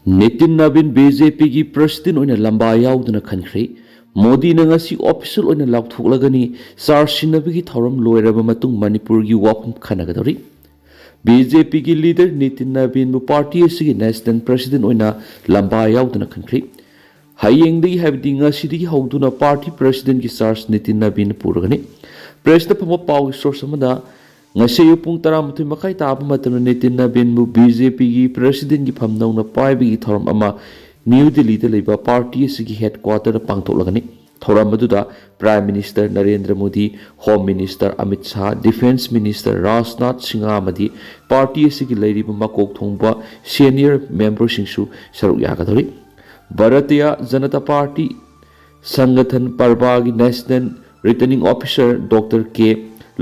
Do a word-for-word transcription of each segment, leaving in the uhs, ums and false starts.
ꯅꯤꯇꯤꯟ ꯅꯕꯤꯟ B J ꯄꯤꯒꯤ president ꯑꯣꯏꯅ ꯂꯝꯕꯥ ꯌꯥꯎꯗꯨꯅ ꯈꯟꯈ꯭ꯔꯦ꯫ ꯃꯣꯗꯤꯅ ꯉꯁꯤ ꯑꯣꯐꯤꯁꯤꯌꯦꯜ ꯑꯣꯏꯅ ꯂꯥꯎꯊꯣꯛꯂꯒꯅꯤ꯫ ꯆꯥꯔꯖ ꯁꯤꯟꯅꯕꯒꯤ ꯊꯧꯔꯝ ꯂꯣꯏꯔꯕ ꯃꯇꯨꯡ ꯃꯅꯤꯄꯨꯔꯒꯤ ꯋꯥꯐꯝ ꯈꯟꯅꯒꯗꯧꯔꯤ꯫ ꯕꯤ ꯖꯦ ꯄꯤꯒꯤ ꯂꯤꯗꯔ ꯅꯤꯇꯤꯟ ꯅꯕꯤꯟꯕꯨ ꯄꯥꯔꯇꯤ ꯑꯁꯤꯒꯤ ꯅꯦꯁꯅꯦꯜ ꯄ꯭ꯔꯁꯤꯗꯦꯟ ꯑꯣꯏꯅ ꯂꯝꯕꯥ ꯌꯥꯎꯗꯨꯅ ꯈꯟꯈ꯭ꯔꯦ꯫ ꯍꯌꯦꯡꯗꯒꯤ, ꯍꯥꯏꯕꯗꯤ ꯉꯁꯤꯗꯒꯤ ꯍꯧꯗꯨꯅ ꯄꯥꯔꯇꯤ ꯄ꯭ꯔꯁꯤꯗꯦꯟꯒꯤ ꯆꯥꯔꯖ ꯅꯤꯇꯤꯟ ꯅꯕꯤꯟꯅ ꯄꯨꯔꯒꯅꯤ꯫ ꯄ꯭ꯔꯦꯁꯇ ꯐꯪꯕ ꯄꯥꯎꯒꯤ ꯁꯣꯔꯁ ꯑꯃꯗ ꯉꯁꯤ ꯑꯌꯨꯛ ꯄꯨꯡ ꯇꯔꯥꯃꯥꯊꯣꯏ ꯃꯈꯥꯏ ꯇꯥꯕ ꯃꯇꯝꯗ ꯅꯤꯇꯤꯟ ꯅꯕꯤꯟꯕꯨ ꯕꯤ ꯖꯦ ꯄꯤꯒꯤ ꯄ꯭ꯔꯁꯤꯗꯦꯟꯒꯤ ꯐꯝ ꯅꯧꯅ ꯄꯥꯏꯕꯒꯤ ꯊꯧꯔꯝ ꯑꯃ ꯅ꯭ꯌꯨ ꯗꯤꯜꯂꯤꯗ ꯂꯩꯕ ꯄꯥꯔꯇꯤ ꯑꯁꯤꯒꯤ ꯍꯦꯗꯀ꯭ꯋꯥꯇꯔꯗ ꯄꯥꯡꯊꯣꯛꯂꯒꯅꯤ꯫ ꯊꯧꯔꯝ ꯑꯗꯨꯗ prime minister Narendra Modi, home minister Amit Shah, defence minister Rajnath Singh ꯑꯃꯗꯤ ꯄꯥꯔꯇꯤ ꯑꯁꯤꯒꯤ ꯂꯩꯔꯤꯕ ꯃꯀꯣꯛ ꯊꯣꯡꯕ ꯁꯦꯅꯤꯌꯔ ꯃꯦꯝꯕꯔꯁꯤꯡꯁꯨ ꯁꯔꯨꯛ ꯌꯥꯒꯗꯧꯔꯤ꯫ ꯚꯥꯔꯇꯤꯌ ꯖꯅꯇꯥ ꯄꯥꯔꯇꯤ ꯁꯪꯒꯊꯟ ꯄꯔꯕꯥꯒꯤ national returning officer doctor K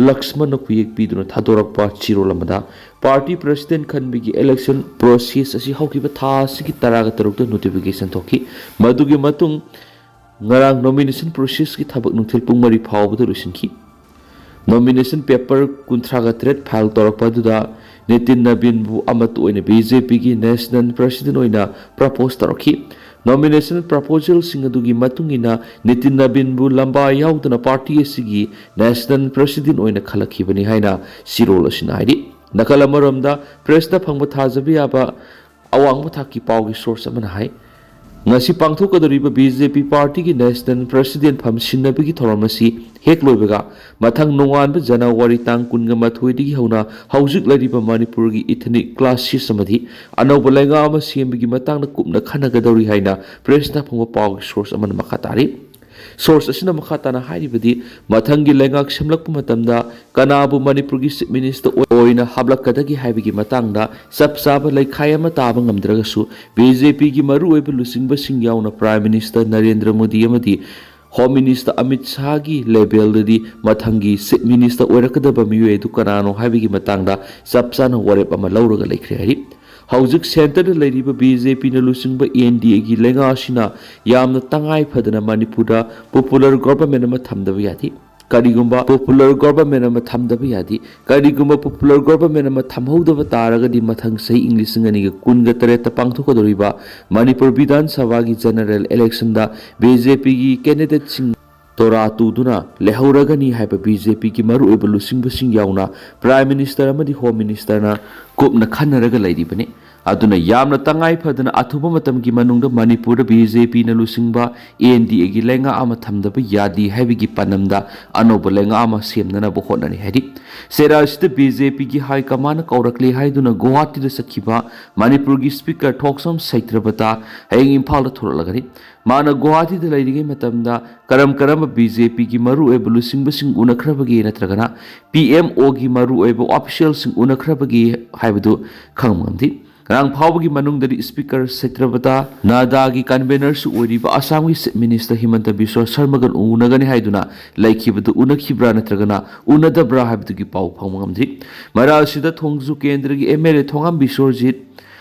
ꯂꯛꯁꯃꯟꯅ ꯈꯨꯌꯦꯛ ꯄꯤꯗꯨꯅ ꯊꯥꯗꯣꯔꯛꯄ ꯆꯦꯔꯣꯜ ꯑꯃꯗ, ꯄꯥꯔꯇꯤ ꯄ꯭ꯔꯁꯤꯗꯦꯟ ꯈꯟꯕꯒꯤ ꯏꯂꯦꯛꯁꯟ ꯄ꯭ꯔꯣꯁꯦꯁ ꯑꯁꯤ ꯍꯧꯈꯤꯕ ꯊꯥ ꯑꯁꯤꯒꯤ ꯇꯔꯥꯒ ꯇꯔꯨꯛꯇ ꯅꯣꯇꯤꯐꯤꯀꯦꯁꯟ ꯊꯣꯛꯈꯤ꯫ ꯃꯗꯨꯒꯤ ꯃꯇꯨꯡ ꯉꯔꯥꯡ ꯅꯣꯃꯤꯅꯦꯁꯟ ꯄ꯭ꯔꯣꯁꯦꯁꯀꯤ ꯊꯕꯛ ꯅꯨꯡꯊꯤꯜ ꯄꯨꯡ ꯃꯔꯤ ꯐꯥꯎꯕꯗ ꯂꯣꯏꯁꯤꯟꯈꯤ꯫ ꯅꯣꯃꯤꯅꯦꯁꯟ ꯄꯦꯄꯔ ꯀꯨꯟꯊ꯭ꯔꯥꯒ ꯇꯔꯦꯠ ꯐꯥꯏꯜ ꯇꯧꯔꯛꯄ ꯑꯗꯨꯗ ꯅꯤꯇꯤꯟ ꯅꯕꯤꯟꯕꯨ ꯑꯃꯠꯇ ꯑꯣꯏꯅ ꯕꯤ ꯖꯦ ꯄꯤꯒꯤ ꯅꯦꯁꯅꯦꯜ ꯄ꯭ꯔꯁꯤꯗꯦꯟ ꯑꯣꯏꯅ ꯄ꯭ꯔꯄꯣꯖ ꯇꯧꯔꯛꯈꯤ꯫ ꯅꯣꯃꯤꯅꯦꯁꯟ ꯄ꯭ꯔꯄꯣꯖꯦꯜꯁꯤꯡ ꯑꯗꯨꯒꯤ ꯃꯇꯨꯡ ꯏꯟꯅ ꯅꯤꯇꯤꯟ ꯅꯕꯤꯟꯕꯨ ꯂꯝꯕꯥ ꯌꯥꯎꯗꯅ ꯄꯥꯔꯇꯤ ꯑꯁꯤꯒꯤ ꯅꯦꯁꯅꯦꯜ ꯄ꯭ꯔꯁꯤꯗꯦꯟ ꯑꯣꯏꯅ ꯈꯜꯂꯛꯈꯤꯕꯅꯤ ꯍꯥꯏꯅ ꯆꯦꯔꯣꯜ ꯑꯁꯤꯅ ꯍꯥꯏꯔꯤ꯫ ꯅꯥꯀꯜ ꯑꯃꯔꯣꯝꯗ, ꯄ꯭ꯔꯦꯁꯇ ꯐꯪꯕ ꯊꯥꯖꯕ ꯌꯥꯕ ꯑꯋꯥꯡꯕ ꯊꯥꯛꯀꯤ ꯄꯥꯎꯒꯤ ꯁꯣꯔꯁ ꯑꯃꯅ ꯍꯥꯏ, ꯉꯁꯤ ꯄꯥꯡꯊꯣꯛꯀꯗꯧꯔꯤꯕ ꯕꯤ ꯖꯦ ꯄꯤ ꯄꯥꯔꯇꯤꯒꯤ ꯅꯦꯁꯅꯦꯜ ꯄ꯭ꯔꯁꯤꯗꯦꯟ ꯐꯝ ꯁꯤꯟꯅꯕꯒꯤ ꯊꯧꯔꯝ ꯑꯁꯤ ꯍꯦꯛ ꯂꯣꯏꯕꯒ, ꯃꯊꯪ ꯅꯣꯡꯉꯥꯟꯕ ꯖꯅꯋꯥꯔꯤ ꯇꯥꯡ ꯀꯨꯟꯒ ꯃꯥꯊꯣꯏꯗꯒꯤ ꯍꯧꯅ ꯍꯧꯖꯤꯛ ꯂꯩꯔꯤꯕ ꯃꯅꯤꯄꯨꯔꯒꯤ ꯏꯊꯅꯤꯛ ꯀ꯭ꯂꯥꯏꯁꯤꯁ ꯑꯃꯗꯤ ꯑꯅꯧꯕ ꯂꯩꯉꯥꯛ ꯑꯃ ꯁꯦꯝꯕꯒꯤ ꯃꯇꯥꯡꯗ ꯀꯨꯞꯅ ꯈꯟꯅꯒꯗꯧꯔꯤ ꯍꯥꯏꯅ ꯄ꯭ꯔꯦꯁꯅ ꯐꯪꯕ ꯄꯥꯎꯒꯤ ꯁꯣꯔꯁ ꯑꯃꯅ ꯃꯈꯥ ꯇꯥꯔꯤ꯫ ꯁꯣꯔꯁ ꯑꯁꯤꯅ ꯃꯈꯥ ꯇꯥꯅ ꯍꯥꯏꯔꯤꯕꯗꯤ, ꯃꯊꯪꯒꯤ ꯂꯩꯉꯥꯛ ꯁꯦꯝꯂꯛꯄ ꯃꯇꯝꯗ ꯀꯅꯥꯕꯨ ꯃꯅꯤꯄꯨꯔꯒꯤ ꯆꯤꯐ ꯃꯤꯅꯤꯁꯇꯔ ꯑꯣꯏꯅ ꯍꯥꯞꯂꯛꯀꯗꯒꯦ ꯍꯥꯏꯕꯒꯤ ꯃꯇꯥꯡꯗ ꯆꯞ ꯆꯥꯕ ꯂꯩꯈꯥꯏ ꯑꯃ ꯇꯥꯕ ꯉꯝꯗ꯭ꯔꯒꯁꯨ, ꯕꯤ ꯖꯦ ꯄꯤꯒꯤ ꯃꯔꯨꯑꯣꯏꯕ ꯂꯨꯆꯤꯡꯕꯁꯤꯡ ꯌꯥꯎꯅ ꯄ꯭ꯔꯥꯏꯝ ꯃꯤꯅꯤꯁꯇꯔ ꯅꯔꯦꯟꯗ꯭ꯔ ꯃꯣꯗꯤ ꯑꯃꯗꯤ ꯍꯣꯝ ꯃꯤꯅꯤꯁꯇꯔ ꯑꯃꯤꯠ ꯁꯥꯍꯒꯤ ꯂꯦꯚꯦꯜꯗꯗꯤ ꯃꯊꯪꯒꯤ ꯆꯤꯐ ꯃꯤꯅꯤꯁꯇꯔ ꯑꯣꯏꯔꯛꯀꯗꯕ ꯃꯤꯑꯣꯏ ꯑꯗꯨ ꯀꯅꯥꯅꯣ ꯍꯥꯏꯕꯒꯤ ꯃꯇꯥꯡꯗ ꯆꯞ ꯆꯥꯅ ꯋꯥꯔꯦꯞ ꯑꯃ ꯂꯧꯔꯒ ꯂꯩꯈ꯭ꯔꯦ ꯍꯥꯏꯔꯤ꯫ ꯍꯧꯖꯤꯛ ꯁꯦꯟꯇꯔꯗ ꯂꯩꯔꯤꯕ ꯕꯤ ꯖꯦ ꯄꯤꯅ ꯂꯨꯆꯤꯡꯕ ꯑꯦꯟ ꯗꯤ ꯑꯦꯒꯤ ꯂꯩꯉꯥꯛ ꯑꯁꯤꯅ ꯌꯥꯝꯅ ꯇꯉꯥꯏ ꯐꯗꯅ ꯃꯅꯤꯄꯨꯔꯗ ꯄꯣꯄꯨꯂꯔ ꯒꯣꯚꯔꯟꯃꯦꯟ ꯑꯃ ꯊꯝꯗꯕ ꯌꯥꯗꯦ꯫ ꯀꯔꯤꯒꯨꯝꯕ ꯄꯣꯄꯨꯂꯔ ꯒꯣꯚꯔꯟꯃꯦꯟ ꯑꯃ ꯊꯝꯗꯕ ꯌꯥꯗꯦ꯫ ꯀꯔꯤꯒꯨꯝꯕ ꯄꯣꯄꯨꯂꯔ ꯒꯣꯚꯔꯟꯃꯦꯟ ꯑꯃ ꯊꯝꯍꯧꯗꯕ ꯇꯥꯔꯒꯗꯤ, ꯃꯊꯪ ꯆꯍꯤ ꯏꯪ ꯂꯤꯁꯤꯡ ꯑꯅꯤꯒ ꯀꯨꯟꯒ ꯇꯔꯦꯠꯇ ꯄꯥꯡꯊꯣꯛꯀꯗꯧꯔꯤꯕ ꯃꯅꯤꯄꯨꯔ ꯕꯤꯙꯥꯟ ꯁꯚꯥꯒꯤ ꯖꯦꯅꯔꯦꯜ ꯏꯂꯦꯛꯁꯟꯗ ꯕꯤ ꯖꯦ ꯄꯤꯒꯤ ꯀꯦꯟꯗꯤꯗꯦꯠꯁꯤꯡ ꯇꯣꯔꯥ ꯇꯨꯗꯨꯅ ꯂꯩꯍꯧꯔꯒꯅꯤ ꯍꯥꯏꯕ ꯕꯤ ꯖꯦ ꯄꯤꯒꯤ ꯃꯔꯨꯑꯣꯏꯕ ꯂꯨꯆꯤꯡꯕꯁꯤꯡ ꯌꯥꯎꯅ ꯄ꯭ꯔꯥꯏꯝ ꯃꯤꯅꯤꯁꯇꯔ ꯑꯃꯗꯤ ꯍꯣꯝ ꯃꯤꯅꯤꯁꯇꯔꯅ ꯀꯨꯞꯅ ꯈꯟꯅꯔꯒ ꯂꯩꯔꯤꯕꯅꯤ꯫ ꯑꯗꯨꯅ ꯌꯥꯝꯅ ꯇꯉꯥꯏ ꯐꯗꯅ ꯑꯊꯨꯕ ꯃꯇꯝꯒꯤ ꯃꯅꯨꯡꯗ ꯃꯅꯤꯄꯨꯔꯗ ꯕꯤ ꯖꯦ ꯄꯤꯅ ꯂꯨꯆꯤꯡꯕ ꯑꯦꯟ ꯗꯤ ꯑꯦꯒꯤ ꯂꯩꯉꯥꯛ ꯑꯃ ꯊꯝꯗꯕ ꯌꯥꯗꯦ ꯍꯥꯏꯕꯒꯤ ꯄꯥꯟꯗꯝꯗ ꯑꯅꯧꯕ ꯂꯩꯉꯥꯛ ꯑꯃ ꯁꯦꯝꯅꯅꯕ ꯍꯣꯠꯅꯔꯤ ꯍꯥꯏꯔꯤ꯫ ꯆꯩꯔꯥꯛ ꯑꯁꯤꯗ ꯕꯤ ꯖꯦ ꯄꯤꯒꯤ ꯍꯥꯏ ꯀꯃꯥꯟꯅ ꯀꯧꯔꯛꯂꯦ ꯍꯥꯏꯗꯨꯅ ꯒꯨꯋꯥꯍꯥꯇꯤꯗ ꯆꯠꯈꯤꯕ ꯃꯅꯤꯄꯨꯔꯒꯤ ꯁ꯭ꯄꯤꯀꯔ ꯊꯣꯛꯆꯣꯝ ꯁꯩꯇ꯭ꯔꯕꯇ ꯍꯌꯦꯡ ꯏꯝꯐꯥꯜꯗ ꯊꯣꯔꯛꯂꯒꯅꯤ꯫ ꯃꯥꯅ ꯒꯨꯋꯥꯍꯥꯇꯤꯗ ꯂꯩꯔꯤꯉꯩ ꯃꯇꯝꯗ ꯀꯔꯝ ꯀꯔꯝꯕ ꯕꯤ ꯖꯦ ꯄꯤꯒꯤ ꯃꯔꯨꯑꯣꯏꯕ ꯂꯨꯆꯤꯡꯕꯁꯤꯡ ꯎꯅꯈ꯭ꯔꯕꯒꯦ ꯅꯠꯇ꯭ꯔꯒꯅ ꯄꯤ ꯑꯦꯝ ꯑꯣꯒꯤ ꯃꯔꯨꯑꯣꯏꯕ ꯑꯣꯐꯤꯁꯤꯌꯦꯜꯁꯤꯡ ꯎꯅꯈ꯭ꯔꯕꯒꯦ ꯍꯥꯏꯕꯗꯨ ꯈꯪꯕ ꯉꯝꯗꯦ꯫ ꯉꯔꯥꯡ ꯐꯥꯎꯕꯒꯤ ꯃꯅꯨꯡꯗꯗꯤ ꯁ꯭ꯄꯤꯀꯔ ꯁꯇ꯭ꯌꯕ꯭ꯔꯇ ꯅꯥꯗꯥꯒꯤ ꯀꯟꯚꯦꯅꯔꯁꯨ ꯑꯣꯏꯔꯤꯕ ꯑꯁꯥꯝꯒꯤ ꯆꯤꯐ ꯃꯤꯅꯤꯁꯇꯔ ꯍꯤꯃꯟꯇ ꯕꯤꯁ꯭ꯋ ꯁꯔꯃꯒ ꯎꯅꯒꯅꯤ ꯍꯥꯏꯗꯨꯅ ꯂꯩꯈꯤꯕꯗꯨ ꯎꯅꯈꯤꯕ꯭ꯔꯥ ꯅꯠꯇ꯭ꯔꯒꯅ ꯎꯅꯗꯕ꯭ꯔꯥ ꯍꯥꯏꯕꯗꯨꯒꯤ ꯄꯥꯎ ꯐꯪꯕ ꯉꯝꯗ꯭ꯔꯤ꯫ ꯃꯔꯛ ꯑꯁꯤꯗ ꯊꯣꯡꯖꯨ ꯀꯦꯟꯗ꯭ꯔꯒꯤ ꯑꯦꯝ ꯑꯦꯜ ꯑꯦ ꯊꯣꯉꯥꯝ ꯕꯤꯁ꯭ꯋꯔꯖꯤꯠ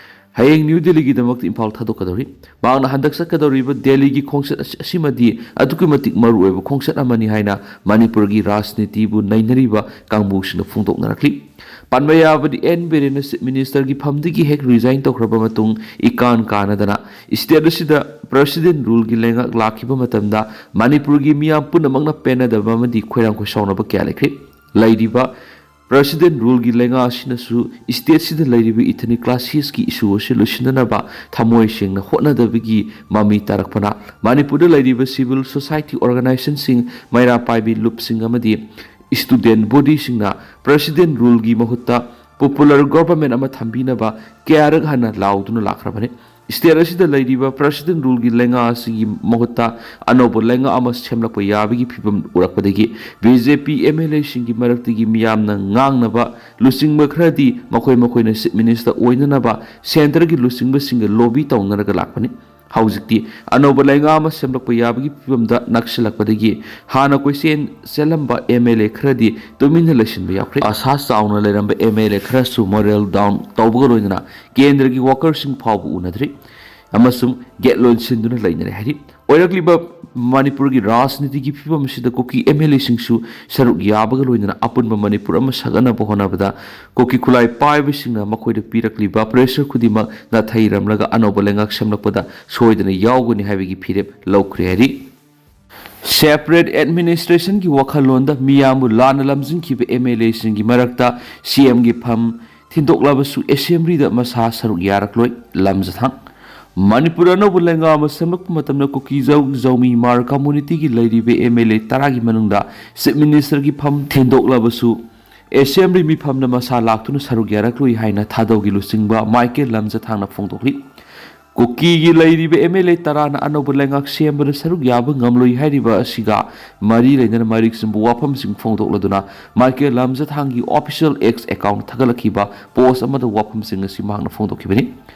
ꯍꯌꯦꯡ ꯅ꯭ꯌꯨ ꯗꯦꯜꯂꯤꯒꯤꯗꯃꯛꯇ ꯏꯝꯐꯥꯜ ꯊꯥꯗꯣꯛꯀꯗꯧꯔꯤ꯫ ꯃꯍꯥꯛꯅ ꯍꯟꯗꯛ ꯆꯠꯀꯗꯧꯔꯤꯕ ꯗꯦꯜꯂꯤꯒꯤ ꯈꯣꯡꯆꯠ ꯑꯁꯤ-, ꯑꯁꯤꯃꯗꯤ ꯑꯗꯨꯛꯀꯤ ꯃꯇꯤꯛ ꯃꯔꯨꯑꯣꯏꯕ ꯈꯣꯡꯆꯠ ꯑꯃꯅꯤ ꯍꯥꯏꯅ ꯃꯅꯤꯄꯨꯔꯒꯤ ꯔꯥꯖꯅꯤꯇꯤꯕꯨ ꯅꯩꯅꯔꯤꯕ ꯀꯥꯡꯕꯨꯁꯤꯡꯅ ꯐꯣꯡꯗꯣꯛꯅꯔꯛꯂꯤ꯫ ꯄꯟꯕ ꯌꯥꯕꯗꯤ, ꯑꯦꯟ ꯕꯤꯔꯦꯟꯅ ꯆꯤꯐ ꯃꯤꯅꯤꯁꯇꯔꯒꯤ ꯐꯝꯗꯒꯤ ꯍꯦꯛ ꯔꯤꯖꯥꯏꯟ ꯇꯧꯈ꯭ꯔꯕ ꯃꯇꯨꯡ, ꯏꯀꯥꯟ ꯀꯥꯟꯅꯗꯅ ꯁ꯭ꯇꯦꯠ ꯑꯁꯤꯗ ꯄ꯭ꯔꯦꯁꯤꯗꯦꯟꯠ ꯔꯨꯜꯒꯤ ꯂꯩꯉꯥꯛ ꯂꯥꯛꯈꯤꯕ ꯃꯇꯝꯗ ꯃꯅꯤꯄꯨꯔꯒꯤ ꯃꯤꯌꯥꯝ ꯄꯨꯝꯅꯃꯛꯅ ꯄꯦꯟꯅꯗꯕ ꯑꯃꯗꯤ ꯈꯣꯏꯔꯥꯡ ꯈꯣꯏꯁꯥꯎꯅꯕ ꯀꯌꯥ ꯂꯩꯈ꯭ꯔꯦ꯫ ꯂꯩꯔꯤꯕ ꯄ꯭ꯔꯦꯁꯤꯗꯦꯟꯠ ꯔꯨꯜꯒꯤ ꯂꯩꯉꯥꯛ ꯑꯁꯤꯅꯁꯨ ꯁ꯭ꯇꯦꯠꯁꯤꯗ ꯂꯩꯔꯤꯕ ꯏꯊꯅꯤꯛ ꯀ꯭ꯂꯥꯏꯁꯤꯁꯀꯤ ꯏꯁꯨ ꯑꯁꯤ ꯂꯣꯏꯁꯤꯟꯅꯅꯕ ꯊꯃꯣꯏ ꯁꯦꯡꯅ ꯍꯣꯠꯅꯗꯕꯒꯤ ꯃꯃꯤ ꯇꯥꯔꯛꯄꯅ, ꯃꯅꯤꯄꯨꯔꯗ ꯂꯩꯔꯤꯕ ꯁꯤꯚꯤꯜ ꯁꯣꯁꯥꯏꯇꯤ ꯑꯣꯔꯒꯅꯥꯏꯖꯦꯁꯟꯁꯤꯡ, ꯃꯩꯔꯥ ꯄꯥꯏꯕꯤ ꯂꯨꯞꯁꯤꯡ ꯑꯃꯗꯤ ꯁ꯭ꯇꯨꯗꯦꯟꯠ ꯕꯣꯗꯤꯁꯤꯡꯅ ꯄ꯭ꯔꯦꯁꯤꯗꯦꯟꯠ ꯔꯨꯜꯒꯤ ꯃꯍꯨꯠꯇ ꯄꯣꯄꯨꯂꯔ ꯒꯣꯚꯔꯟꯃꯦꯟꯠ ꯑꯃ ꯊꯝꯕꯤꯅꯕ ꯀꯌꯥꯔꯛ ꯍꯟꯅ ꯂꯥꯎꯗꯨꯅ ꯂꯥꯛꯈ꯭ꯔꯕꯅꯤ꯫ ꯁ꯭ꯇꯦꯠ ꯑꯁꯤꯗ ꯂꯩꯔꯤꯕ ꯄ꯭ꯔꯦꯁꯤꯗꯦꯟꯠ ꯔꯨꯜꯒꯤ ꯂꯩꯉꯥꯛ ꯑꯁꯤꯒꯤ ꯃꯍꯨꯠꯇ ꯑꯅꯧꯕ ꯂꯩꯉꯥꯛ ꯑꯃ ꯁꯦꯝꯂꯛꯄ ꯌꯥꯕꯒꯤ ꯐꯤꯚꯝ ꯎꯔꯛꯄꯗꯒꯤ B J P M L ꯑꯦꯁꯤꯡꯒꯤ ꯃꯔꯛꯇꯒꯤ ꯃꯤꯌꯥꯝꯅ ꯉꯥꯡꯅꯕ ꯂꯨꯆꯤꯡꯕ ꯈꯔꯗꯤ ꯃꯈꯣꯏ ꯃꯈꯣꯏꯅ ꯆꯤꯐ ꯃꯤꯅꯤꯁꯇꯔ ꯑꯣꯏꯅꯅꯕ ꯁꯦꯟꯇꯔꯒꯤ ꯂꯨꯆꯤꯡꯕꯁꯤꯡꯒ ꯂꯣꯕꯤ ꯇꯧꯅꯔꯒ ꯂꯥꯛꯄꯅꯤ꯫ ꯍꯧꯖꯤꯛꯇꯤ ꯑꯅꯧꯕ ꯂꯩꯉꯥꯛ ꯑꯃ ꯁꯦꯝꯂꯛꯄ ꯌꯥꯕꯒꯤ ꯐꯤꯚꯝꯗ ꯅꯛꯁꯤꯜꯂꯛꯄꯗꯒꯤ ꯍꯥꯟꯅ ꯀꯣꯏꯆꯦꯟ ꯆꯦꯜꯂꯝꯕ ꯑꯦꯝ ꯑꯦꯜ ꯑꯦ ꯈꯔꯗꯤ ꯇꯨꯃꯤꯟꯅ ꯂꯩꯁꯤꯟꯕ ꯌꯥꯎꯈ꯭ꯔꯦ꯫ ꯑꯁꯥ ꯆꯥꯎꯅ ꯂꯩꯔꯝꯕ ꯑꯦꯝ ꯑꯦꯜ ꯑꯦ ꯈꯔꯁꯨ ꯃꯣꯔꯦꯜ ꯗꯥꯎꯟ ꯇꯧꯕꯒ ꯂꯣꯏꯅꯅ ꯀꯦꯟꯗ꯭ꯔꯒꯤ ꯋꯥꯀꯔꯁꯤꯡ ꯐꯥꯎꯕ ꯎꯅꯗ꯭ꯔꯤ ꯑꯃꯁꯨꯡ ꯒꯦꯠ ꯂꯣꯟꯁꯤꯟꯗꯨꯅ ꯂꯩꯅꯔꯦ ꯍꯥꯏꯔꯤ꯫ ꯑꯣꯏꯔꯛꯂꯤꯕ ꯃꯅꯤꯄꯨꯔꯒꯤ ꯔꯥꯖꯅꯤꯇꯤꯒꯤ ꯐꯤꯕꯝ ꯑꯁꯤꯗ ꯀꯨꯀꯤ ꯑꯦꯝ ꯑꯦꯜ ꯑꯦꯁꯤꯡꯁꯨ ꯁꯔꯨꯛ ꯌꯥꯕꯒ ꯂꯣꯏꯅꯅ ꯑꯄꯨꯟꯕ ꯃꯅꯤꯄꯨꯔ ꯑꯃ ꯁꯥꯒꯠꯅꯕ ꯍꯣꯠꯅꯕꯗ ꯀꯨꯀꯤ ꯈꯨꯠꯂꯥꯏ ꯄꯥꯏꯕꯁꯤꯡꯅ ꯃꯈꯣꯏꯗ ꯄꯤꯔꯛꯂꯤꯕ ꯄ꯭ꯔꯦꯁꯔ ꯈꯨꯗꯤꯡꯃꯛ ꯅꯥꯊꯩꯔꯝꯂꯒ ꯑꯅꯧꯕ ꯂꯩꯉꯥꯛ ꯁꯦꯝꯂꯛꯄꯗ ꯁꯣꯏꯗꯅ ꯌꯥꯎꯒꯅꯤ ꯍꯥꯏꯕꯒꯤ ꯐꯤꯔꯦꯞ ꯂꯧꯈ꯭ꯔꯦ ꯍꯥꯏꯔꯤ꯫ ꯁꯦꯄꯔꯦꯠ ꯑꯦꯗꯃꯤꯅꯤꯁꯇ꯭ꯔꯦꯁꯟꯒꯤ ꯋꯥꯈꯜꯂꯣꯟꯗ ꯃꯤꯌꯥꯝꯕꯨ ꯂꯥꯟꯅ ꯂꯝꯖꯤꯡꯈꯤꯕ ꯑꯦꯝ ꯑꯦꯜ ꯑꯦꯁꯤꯡꯒꯤ ꯃꯔꯛꯇ ꯁꯤ ꯑꯦꯝꯒꯤ ꯐꯝ ꯊꯤꯟꯗꯣꯛꯂꯕꯁꯨ ꯑꯦꯁꯦꯝꯕ꯭ꯂꯤꯗ ꯃꯁꯥ ꯁꯔꯨꯛ ꯌꯥꯔꯛꯂꯣꯏ꯫ ꯂꯝꯖꯊꯥꯡ꯫ ꯃꯅꯤꯄꯨꯔ ꯑꯅꯧꯕ ꯂꯩꯉꯥꯛ ꯑꯃ ꯁꯦꯝꯂꯛꯄ ꯃꯇꯝꯗ ꯀꯨꯀꯤꯖꯧ ꯖꯧꯃꯤ ꯃꯥꯔ ꯀꯝꯃꯨꯅꯤꯇꯤꯒꯤ ꯂꯩꯔꯤꯕ ꯑꯦꯝ ꯑꯦꯜ ꯑꯦ ꯇꯔꯥꯒꯤ ꯃꯅꯨꯡꯗ ꯆꯤꯐ ꯃꯤꯅꯤꯁꯇꯔꯒꯤ ꯐꯝ ꯊꯤꯟꯗꯣꯛꯂꯕꯁꯨ ꯑꯦꯁꯦꯝꯕ꯭ꯂꯤ ꯃꯤꯐꯝꯗ ꯃꯁꯥ ꯂꯥꯛꯇꯨꯅ ꯁꯔꯨꯛ ꯌꯥꯔꯛꯂꯣꯏ ꯍꯥꯏꯅ ꯊꯥꯗꯧꯒꯤ ꯂꯨꯆꯤꯡꯕ ꯃꯥꯏꯀꯦꯜ ꯂꯝꯖꯊꯥꯡꯅ ꯐꯣꯡꯗꯣꯛꯂꯤ꯫ ꯀꯨꯀꯤꯒꯤ ꯂꯩꯔꯤꯕ ꯑꯦꯝ ꯑꯦꯜ ꯑꯦ ꯇꯔꯥꯅ ꯑꯅꯧꯕ ꯂꯩꯉꯥꯛ ꯁꯦꯝꯕꯗ ꯁꯔꯨꯛ ꯌꯥꯕ ꯉꯝꯂꯣꯏ ꯍꯥꯏꯔꯤꯕ ꯑꯁꯤꯒ ꯃꯔꯤ ꯂꯩꯅꯅ ꯃꯔꯤꯛ ꯆꯨꯝꯕ ꯋꯥꯐꯝꯁꯤꯡ ꯐꯣꯡꯗꯣꯛꯂꯗꯨꯅ ꯃꯥꯏꯀꯦꯜ ꯂꯝꯖꯊꯥꯡꯒꯤ ꯑꯣꯐꯤꯁꯤꯌꯦꯜ ꯑꯦꯛꯁ ꯑꯦꯀꯥꯎꯟ ꯊꯥꯒꯠꯂꯛꯈꯤꯕ ꯄꯣꯁ ꯑꯃꯗ ꯋꯥꯐꯝꯁꯤꯡ ꯑꯁꯤ ꯃꯍꯥꯛꯅ ꯐꯣꯡꯗꯣꯛꯈꯤꯕꯅꯤ꯫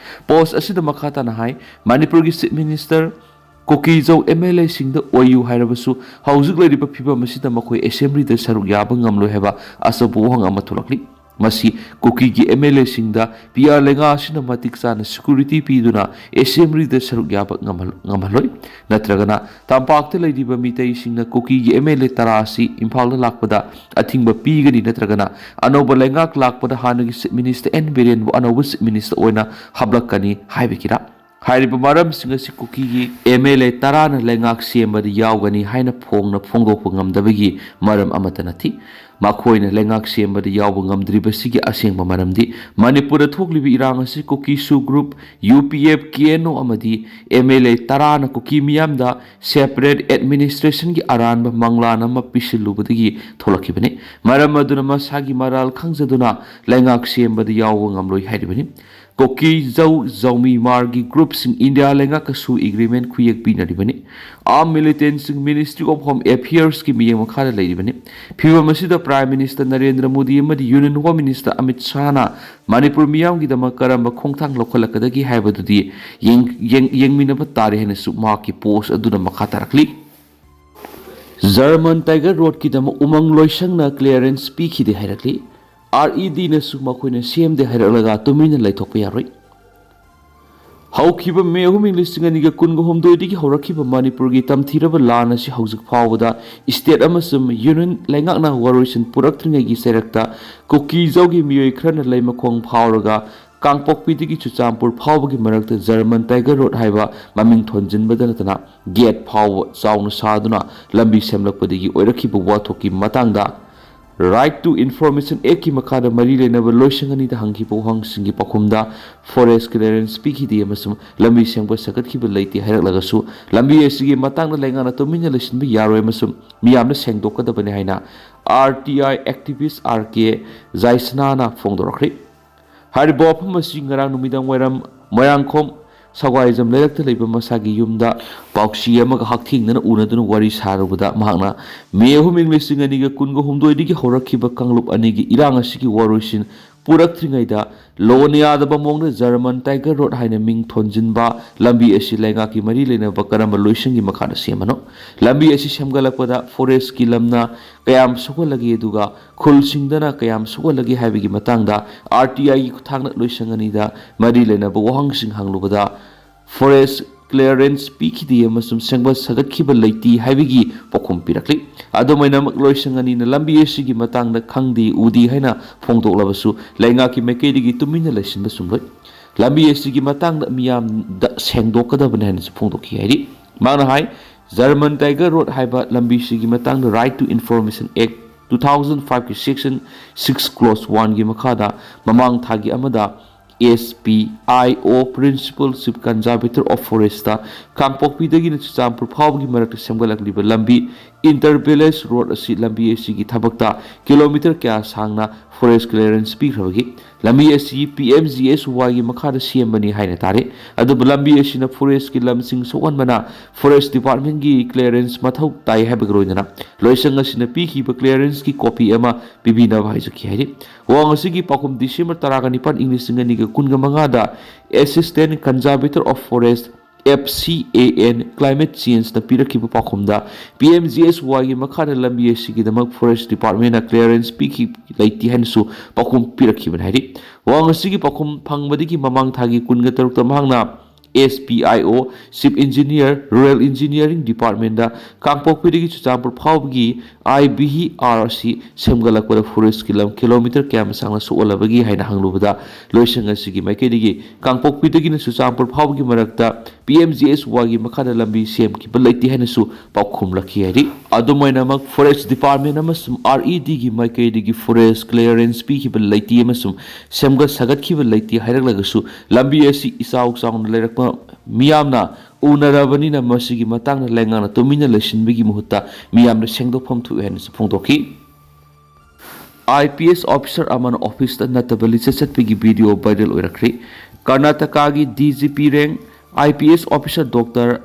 ꯄꯣꯁ ꯑꯁꯤꯗ ꯃꯈꯥ ꯇꯥꯅ ꯍꯥꯏ, ꯃꯅꯤꯄꯨꯔꯒꯤ ꯆꯤꯐ ꯃꯤꯅꯤꯁꯇꯔ ꯀꯨꯀꯤꯖꯧ ꯑꯦꯝ ꯑꯦꯜ ꯑꯦꯁꯤꯡꯗ ꯑꯣꯏꯌꯨ ꯍꯥꯏꯔꯕꯁꯨ ꯍꯧꯖꯤꯛ ꯂꯩꯔꯤꯕ ꯐꯤꯕꯝ ꯑꯁꯤꯗ ꯃꯈꯣꯏ ꯑꯦꯁꯦꯝꯕ꯭ꯂꯤꯗ ꯁꯔꯨꯛ ꯌꯥꯕ ꯉꯝꯂꯣꯏ ꯍꯥꯏꯕ ꯑꯆꯧꯕ ꯋꯥꯍꯪ ꯑꯃ ꯊꯣꯛꯂꯛꯂꯤ꯫ ꯃꯁꯤ ꯀꯨꯀꯤꯒꯤ ꯑꯦꯝ ꯑꯦꯜ ꯑꯦꯁꯤꯡꯗ ꯄꯤ ꯑꯥꯔ ꯂꯩꯉꯥꯛ ꯑꯁꯤꯅ ꯃꯇꯤꯛ ꯆꯥꯅ ꯁꯦꯀ꯭ꯌꯨꯔꯤꯇꯤ ꯄꯤꯗꯨꯅ ꯑꯦꯁꯦꯝꯕ꯭ꯂꯤꯗ ꯁꯔꯨꯛ ꯌꯥꯕ ꯉꯝꯍꯜ-, ꯉꯝꯍꯜꯂꯣꯏ꯫ ꯅꯠꯇ꯭ꯔꯒꯅ ꯇꯝꯄꯥꯛꯇ ꯂꯩꯔꯤꯕ ꯃꯤꯇꯩꯁꯤꯡꯅ ꯀꯨꯀꯤꯒꯤ ꯑꯦꯝ ꯑꯦꯜ ꯑꯦ ꯇꯔꯥ ꯑꯁꯤ ꯏꯝꯐꯥꯜꯗ ꯂꯥꯛꯄꯗ ꯑꯊꯤꯡꯕ ꯄꯤꯒꯅꯤ, ꯅꯠꯇ꯭ꯔꯒꯅ ꯑꯅꯧꯕ ꯂꯩꯉꯥꯛ ꯂꯥꯛꯄꯗ ꯍꯥꯟꯅꯒꯤ ꯆꯤꯐ ꯃꯤꯅꯤꯁꯇꯔ ꯑꯦꯟ ꯕꯤꯔꯦꯟꯕꯨ ꯑꯅꯧꯕ ꯆꯤꯐ ꯃꯤꯅꯤꯁꯇꯔ ꯑꯣꯏꯅ ꯍꯥꯞꯂꯛꯀꯅꯤ ꯍꯥꯏꯕꯒꯤꯔ? ꯍꯥꯏꯔꯤꯕ ꯃꯔꯝꯁꯤꯡ ꯑꯁꯤ ꯀꯨꯀꯤꯒꯤ ꯑꯦꯝ ꯑꯦꯜ ꯑꯦ ꯇꯔꯥꯅ ꯂꯩꯉꯥꯛ ꯁꯦꯝꯕꯗ ꯌꯥꯎꯒꯅꯤ ꯍꯥꯏꯅ ꯐꯣꯡꯅ ꯐꯣꯡꯗꯣꯛꯄ ꯉꯝꯗꯕꯒꯤ ꯃꯔꯝ ꯑꯃꯠꯇ ꯅꯠꯇꯦ꯫ ꯃꯈꯣꯏꯅ ꯂꯩꯉꯥꯛ ꯁꯦꯝꯕꯗ ꯌꯥꯎꯕ ꯉꯝꯗ꯭ꯔꯤꯕꯁꯤꯒꯤ ꯑꯁꯦꯡꯕ ꯃꯔꯝꯗꯤ ꯃꯅꯤꯄꯨꯔꯗ ꯊꯣꯛꯂꯤꯕ ꯏꯔꯥꯡ ꯑꯁꯤ ꯀꯨꯀꯤꯁꯨ group, U P F, K N O ꯑꯃꯗꯤ ꯑꯦꯝ ꯑꯦꯜ ꯑꯦ ꯇꯔꯥꯅ ꯀꯨꯀꯤ ꯃꯤꯌꯥꯝꯗ ꯁꯦꯄꯔꯦꯠ ꯑꯦꯗꯃꯤꯅꯤꯁꯇ꯭ꯔꯦꯁꯟꯒꯤ ꯑꯔꯥꯟꯕ ꯃꯪꯂꯥꯟ ꯑꯃ ꯄꯤꯁꯤꯜꯂꯨꯕꯗꯒꯤ ꯊꯣꯛꯂꯛꯈꯤꯕꯅꯤ꯫ ꯃꯔꯝ ꯑꯗꯨꯅ ꯃꯁꯥꯒꯤ ꯃꯔꯥꯜ ꯈꯪꯖꯗꯨꯅ ꯂꯩꯉꯥꯛ ꯁꯦꯝꯕꯗ ꯌꯥꯎꯕ ꯉꯝꯂꯣꯏ ꯍꯥꯏꯔꯤꯕꯅꯤ꯫ ꯀꯨꯀꯤ, ꯖꯧ, ꯖꯧꯃꯤ ꯃꯥꯔꯒꯤ ꯒ꯭ꯔꯨꯞꯁꯤꯡ ꯏꯟꯗꯤꯌꯥ ꯂꯩꯉꯥꯛꯀꯁꯨ ꯑꯦꯒ꯭ꯔꯤꯃꯦꯟ ꯈꯨꯌꯦꯛ ꯄꯤꯅꯔꯤꯕꯅꯤ꯫ ꯑꯥꯔꯝ ꯃꯤꯂꯤꯇꯦꯟꯁꯤꯡ ꯃꯤꯅꯤꯁꯇ꯭ꯔꯤ ꯑꯣꯐ ꯍꯣꯝ ꯑꯦꯐꯤꯌꯔꯁꯀꯤ ꯃꯤꯠꯌꯦꯡ ꯃꯈꯥꯗ ꯂꯩꯔꯤꯕꯅꯤ꯫ ꯐꯤꯕꯝ ꯑꯁꯤꯗ ꯄ꯭ꯔꯥꯏꯝ ꯃꯤꯅꯤꯁꯇꯔ ꯅꯔꯦꯟꯗ꯭ꯔ ꯃꯣꯗꯤ ꯑꯃꯗꯤ ꯌꯨꯅꯤꯌꯟ ꯍꯣꯝ ꯃꯤꯅꯤꯁꯇꯔ ꯑꯃꯤꯠ ꯁꯥꯍꯅ ꯃꯅꯤꯄꯨꯔ ꯃꯤꯌꯥꯝꯒꯤꯗꯃꯛ ꯀꯔꯝꯕ ꯈꯣꯡꯊꯥꯡ ꯂꯧꯈꯠꯂꯛꯀꯗꯒꯦ ꯍꯥꯏꯕꯗꯨꯗꯤ ꯌꯦꯡ-, ꯌꯦꯡ-, ꯌꯦꯡꯃꯤꯟꯅꯕ ꯇꯥꯔꯦ ꯍꯥꯏꯅꯁꯨ ꯃꯍꯥꯛꯀꯤ ꯄꯣꯁ ꯑꯗꯨꯅ ꯃꯈꯥ ꯇꯥꯔꯛꯂꯤ꯫ ꯖꯔꯃꯟ ꯇꯥꯏꯒꯔ ꯔꯣꯗꯀꯤꯗꯃꯛ ꯎꯃꯪ ꯂꯣꯏꯁꯪꯅ ꯀ꯭ꯂꯤꯌꯥꯔꯦꯟꯁ ꯄꯤꯈꯤꯗꯦ ꯍꯥꯏꯔꯛꯂꯤ꯫ ꯑꯥꯔ ꯏ ꯗꯤꯅꯁꯨ ꯃꯈꯣꯏꯅ ꯁꯦꯝꯗꯦ ꯍꯥꯏꯔꯛꯂꯒ ꯇꯨꯃꯤꯟꯅ ꯂꯩꯊꯣꯛꯄ ꯌꯥꯔꯣꯏ꯫ ꯍꯧꯈꯤꯕ ꯃꯦ ꯑꯍꯨꯝ, ꯏꯪ ꯂꯤꯁꯤꯡ ꯑꯅꯤꯒ ꯀꯨꯟꯒ ꯍꯨꯝꯗꯣꯏꯗꯒꯤ ꯍꯧꯔꯛꯈꯤꯕ ꯃꯅꯤꯄꯨꯔꯒꯤ ꯇꯝꯊꯤꯔꯕ ꯂꯥꯟ ꯑꯁꯤ ꯍꯧꯖꯤꯛ ꯐꯥꯎꯕꯗ state ꯑꯃꯁꯨꯡ union ꯂꯩꯉꯥꯛꯅ ꯋꯥꯔꯣꯏꯁꯤꯟ ꯄꯨꯔꯛꯇ꯭ꯔꯤꯉꯩꯒꯤ ꯆꯩꯔꯛꯇ ꯀꯨꯀꯤ-ꯖꯥꯎꯒꯤ ꯃꯤꯑꯣꯏ ꯈꯔꯅ ꯂꯩꯃꯈꯣꯡ ꯐꯥꯎꯔꯒ ꯀꯥꯡꯄꯣꯛꯄꯤꯗꯒꯤ ꯆꯨꯔꯆꯥꯟꯄꯨꯔ ꯐꯥꯎꯕꯒꯤ ꯃꯔꯛꯇ German Tiger Road ꯍꯥꯏꯕ ꯃꯃꯤꯡ ꯊꯣꯟꯖꯤꯟꯕꯗ ꯅꯠꯇꯅ gate ꯐꯥꯎꯕ ꯆꯥꯎꯅ ꯁꯥꯗꯨꯅ ꯂꯝꯕꯤ ꯁꯦꯝꯂꯛꯄꯗꯒꯤ ꯑꯣꯏꯔꯛꯈꯤꯕ ꯋꯥꯊꯣꯛꯀꯤ ꯃꯇꯥꯡꯗ Right to Information Actꯀꯤ ꯃꯈꯥꯗ ꯃꯔꯤ ꯂꯩꯅꯕ ꯂꯣꯏꯁꯪ ꯑꯅꯤꯗ ꯍꯪꯈꯤꯕ ꯋꯥꯍꯪꯁꯤꯡꯒꯤ ꯄꯥꯎꯈꯨꯝꯗ forest clearance ꯄꯤꯈꯤꯗꯦ ꯑꯃꯁꯨꯡ ꯂꯝꯕꯤ ꯁꯦꯝꯒꯠ ꯁꯥꯒꯠꯈꯤꯕ ꯂꯩꯇꯦ ꯍꯥꯏꯔꯛꯂꯒꯁꯨ, ꯂꯝꯕꯤ ꯑꯁꯤꯒꯤ ꯃꯇꯥꯡꯗ ꯂꯩꯉꯥꯛꯅ ꯇꯨꯃꯤꯟꯅ ꯂꯩꯁꯤꯟꯕ ꯌꯥꯔꯣꯏ ꯑꯃꯁꯨꯡ ꯃꯤꯌꯥꯝꯅ ꯁꯦꯡꯗꯣꯛꯀꯗꯕꯅꯤ ꯍꯥꯏꯅ R T I activist R K ꯖꯥꯏꯁꯅꯥꯅ ꯐꯣꯡꯗꯣꯔꯛꯈ꯭ꯔꯤ꯫ ꯍꯥꯏꯔꯤꯕ ꯋꯥꯐꯝ ꯑꯁꯤ ꯉꯔꯥꯡ ꯅꯨꯃꯤꯗꯥꯡ ꯋꯥꯏꯔꯝ ꯃꯣꯏꯔꯥꯡꯈꯣꯝ ꯁꯒ꯭ꯋꯥꯏꯖꯝ ꯂꯩꯔꯛꯇ ꯂꯩꯕ ꯃꯁꯥꯒꯤ ꯌꯨꯝꯗ ꯄꯥꯎꯆꯦ ꯑꯃꯒ ꯍꯛꯊꯦꯡꯅꯅ ꯎꯅꯗꯨꯅ ꯋꯥꯔꯤ ꯁꯥꯔꯨꯕꯗ ꯃꯍꯥꯛꯅ ꯃꯦ ꯑꯍꯨꯝ, ꯏꯪ ꯂꯤꯁꯤꯡ ꯑꯅꯤꯒ ꯀꯨꯟꯒ ꯍꯨꯝꯗꯣꯏꯗꯒꯤ ꯍꯧꯔꯛꯈꯤꯕ ꯀꯥꯡꯂꯨꯞ ꯑꯅꯤꯒꯤ ꯏꯔꯥꯡ ꯑꯁꯤꯒꯤ ꯋꯥꯔꯣꯏꯁꯤꯟ ꯄꯨꯔꯛꯇ꯭ꯔꯤꯉꯩꯗ ꯂꯣꯅ ꯌꯥꯗꯕ ꯃꯑꯣꯡꯗ German Tiger Road ꯍꯥꯏꯅ ꯃꯤꯡ ꯊꯣꯟꯖꯤꯟꯕ ꯂꯝꯕꯤ ꯑꯁꯤ ꯂꯩꯉꯥꯛꯀꯤ ꯃꯔꯤ ꯂꯩꯅꯕ ꯀꯔꯝꯕ ꯂꯣꯏꯁꯪꯒꯤ ꯃꯈꯥꯗ ꯁꯦꯝꯕꯅꯣ? ꯂꯝꯕꯤ ꯑꯁꯤ ꯁꯦꯝꯒꯠꯂꯛꯄꯗ forestꯀꯤ ꯂꯝꯅ ꯀꯌꯥꯝ ꯁꯣꯛꯍꯜꯂꯒꯦ, ꯑꯗꯨꯒ ꯈꯨꯜꯁꯤꯡꯗꯅ ꯀꯌꯥꯝ ꯁꯣꯛꯍꯜꯂꯒꯦ ꯍꯥꯏꯕꯒꯤ ꯃꯇꯥꯡꯗ R T Iꯒꯤ ꯈꯨꯠꯊꯥꯡꯗ ꯂꯣꯏꯁꯪ ꯑꯅꯤꯗ ꯃꯔꯤ ꯂꯩꯅꯕ ꯋꯥꯍꯪꯁꯤꯡ ꯍꯪꯂꯨꯕꯗ forest clearance ꯄꯤꯈꯤꯗꯦ ꯑꯃꯁꯨꯡ ꯁꯦꯝꯒꯠ ꯁꯥꯒꯠꯈꯤꯕ ꯂꯩꯇꯦ ꯍꯥꯏꯕꯒꯤ ꯄꯥꯎꯈꯨꯝ ꯄꯤꯔꯛꯂꯤ꯫ ꯑꯗꯨꯝ ꯑꯣꯏꯅꯃꯛ, ꯂꯣꯏꯁꯪ ꯑꯅꯤꯅ ꯂꯝꯕꯤ ꯑꯁꯤꯒꯤ ꯃꯇꯥꯡꯗ ꯈꯪꯗꯦ ꯎꯗꯦ ꯍꯥꯏꯅ ꯐꯣꯡꯗꯣꯛꯂꯕꯁꯨ, ꯂꯩꯉꯥꯛꯀꯤ ꯃꯥꯏꯀꯩꯗꯒꯤ ꯇꯨꯃꯤꯟꯅ ꯂꯩꯁꯤꯟꯕ ꯆꯨꯝꯂꯣꯏ꯫ ꯂꯝꯕꯤ ꯑꯁꯤꯒꯤ ꯃꯇꯥꯡꯗ ꯃꯤꯌꯥꯝꯗ ꯁꯦꯡꯗꯣꯛꯀꯗꯕꯅꯤ ꯍꯥꯏꯅꯁꯨ ꯐꯣꯡꯗꯣꯛꯈꯤ ꯍꯥꯏꯔꯤ꯫ ꯃꯥꯅ ꯍꯥꯏ, German Tiger Road ꯍꯥꯏꯕ ꯂꯝꯕꯤꯁꯤꯒꯤ ꯃꯇꯥꯡꯗ Right to Information Act two thousand fiveꯀꯤ section six clause oneꯒꯤ ꯃꯈꯥꯗ ꯃꯃꯥꯡ ꯊꯥꯒꯤ ꯑꯃꯗ S P I O, Principal Chief Conservator of Forestꯇ ꯀꯥꯡꯄꯣꯛꯄꯤꯗꯒꯤꯅ Churachandpur ꯐꯥꯎꯕꯒꯤ ꯃꯔꯛꯇ ꯁꯦꯝꯒꯠꯂꯛꯂꯤꯕ ꯂꯝꯕꯤ, Inter Village Road ꯑꯁꯤ, ꯂꯝꯕꯤ ꯑꯁꯤꯒꯤ ꯊꯕꯛꯇ kilometre ꯀꯌꯥ ꯁꯥꯡꯅ forest clearance ꯄꯤꯈ꯭ꯔꯕꯒꯦ? ꯂꯝꯕꯤ ꯑꯁꯤ P M G S Yꯒꯤ ꯃꯈꯥꯗ ꯁꯦꯝꯕꯅꯤ ꯍꯥꯏꯅ ꯇꯥꯔꯦ꯫ ꯑꯗꯨꯕꯨ ꯂꯝꯕꯤ ꯑꯁꯤꯅ forestꯀꯤ ꯂꯝꯁꯤꯡ ꯁꯣꯛꯍꯟꯕꯅ forest departmentꯀꯤ clearance ꯃꯊꯧ ꯇꯥꯏ ꯍꯥꯏꯕꯒ ꯂꯣꯏꯅꯅ ꯂꯣꯏꯁꯪ ꯑꯁꯤꯅ ꯄꯤꯈꯤꯕ clearanceꯀꯤ copy ꯑꯃ ꯄꯤꯕꯤꯅꯕ ꯍꯥꯏꯖꯈꯤ ꯍꯥꯏꯔꯤ꯫ ꯋꯥꯍꯪ ꯑꯁꯤꯒꯤ ꯄꯥꯎꯈꯨꯝ December ꯇꯔꯥꯒ ꯅꯤꯄꯥꯟ, ꯏꯪ ꯂꯤꯁꯤꯡ ꯑꯅꯤꯒ ꯀꯨꯟꯒ ꯃꯉꯥꯗ Assistant Conservator of Forest, F C A N, Climate Changeꯅ ꯄꯤꯔꯛꯈꯤꯕ ꯄꯥꯎꯈꯨꯝꯗ, P M G S Yꯒꯤ ꯃꯈꯥꯗ ꯂꯝꯕꯤ ꯑꯁꯤꯒꯤꯗꯃꯛ forest departmentꯅ clearance ꯄꯤꯈꯤ ꯂꯩꯇꯦ ꯍꯥꯏꯅꯁꯨ ꯄꯥꯎꯈꯨꯝ ꯄꯤꯔꯛꯈꯤꯕꯅꯤ ꯍꯥꯏꯔꯤ꯫ ꯋꯥꯍꯪ ꯑꯁꯤꯒꯤ ꯄꯥꯎꯈꯨꯝ ꯐꯪꯕꯗꯒꯤ ꯃꯃꯥꯡ ꯊꯥꯒꯤ ꯀꯨꯟꯒ ꯇꯔꯨꯛꯇ ꯃꯍꯥꯛꯅ S P I O, Chief Engineer, Rural Engineering Department ꯗ ꯀꯥꯡꯄꯣꯛꯄꯤꯗꯒꯤ ꯆꯨꯔꯆꯥꯟꯄꯨꯔ ꯐꯥꯎꯕꯒꯤ I B R ꯑꯁꯤ ꯁꯦꯝꯒꯠꯂꯛꯄꯗ forest ꯀꯤ ꯂꯝ ꯀꯤꯂꯣꯃꯤꯇꯔ ꯀꯌꯥꯝ ꯁꯥꯡꯅ ꯁꯣꯛꯍꯜꯂꯕꯒꯦ ꯍꯥꯏꯅ ꯍꯪꯂꯨꯕꯗ, ꯂꯣꯏꯁꯪ ꯑꯁꯤꯒꯤ ꯃꯥꯏꯀꯩꯗꯒꯤ ꯀꯥꯡꯄꯣꯛꯄꯤꯗꯒꯤꯅ ꯆꯨꯔꯆꯥꯟꯄꯨꯔ ꯐꯥꯎꯕꯒꯤ ꯃꯔꯛꯇ P M G S Y ꯒꯤ ꯃꯈꯥꯗ ꯂꯝꯕꯤ ꯁꯦꯝꯈꯤꯕ ꯂꯩꯇꯦ ꯍꯥꯏꯅꯁꯨ ꯄꯥꯎꯈꯨꯝꯂꯛꯈꯤ ꯍꯥꯏꯔꯤ꯫ ꯑꯗꯨꯝ ꯑꯣꯏꯅꯃꯛ, Forest Department ꯑꯃꯁꯨꯡ R E D ꯒꯤ ꯃꯥꯏꯀꯩꯗꯒꯤ forest clearance ꯄꯤꯈꯤꯕ ꯂꯩꯇꯦ ꯑꯃꯁꯨꯡ ꯁꯦꯝꯒꯠ ꯁꯥꯒꯠꯈꯤꯕ ꯂꯩꯇꯦ ꯍꯥꯏꯔꯛꯂꯒꯁꯨ, ꯂꯝꯕꯤ ꯑꯁꯤ ꯏꯆꯥꯎ ꯆꯥꯎꯅ ꯂꯩꯔꯛꯄ ꯃꯤꯌꯥꯝꯅ ꯎꯅꯔꯕꯅꯤꯅ, ꯃꯁꯤꯒꯤ ꯃꯇꯥꯡꯗ ꯂꯩꯉꯥꯛꯅ ꯇꯨꯃꯤꯟꯅ ꯂꯩꯁꯤꯟꯕꯒꯤ ꯃꯍꯨꯠꯇ ꯃꯤꯌꯥꯝꯗ ꯁꯦꯡꯗꯣꯛꯐꯝ ꯊꯣꯛꯏ ꯍꯥꯏꯅꯁꯨ ꯐꯣꯡꯗꯣꯛꯈꯤ꯫ I P S officer ꯑꯃꯅ office ꯇ ꯅꯠꯇꯕ ꯂꯤꯆꯠ ꯆꯠꯄꯒꯤ video viral ꯑꯣꯏꯔꯛꯈ꯭ꯔꯦ꯫ ꯀꯔꯅꯥꯇꯀꯥꯒꯤ D G P rank I P S officer Doctor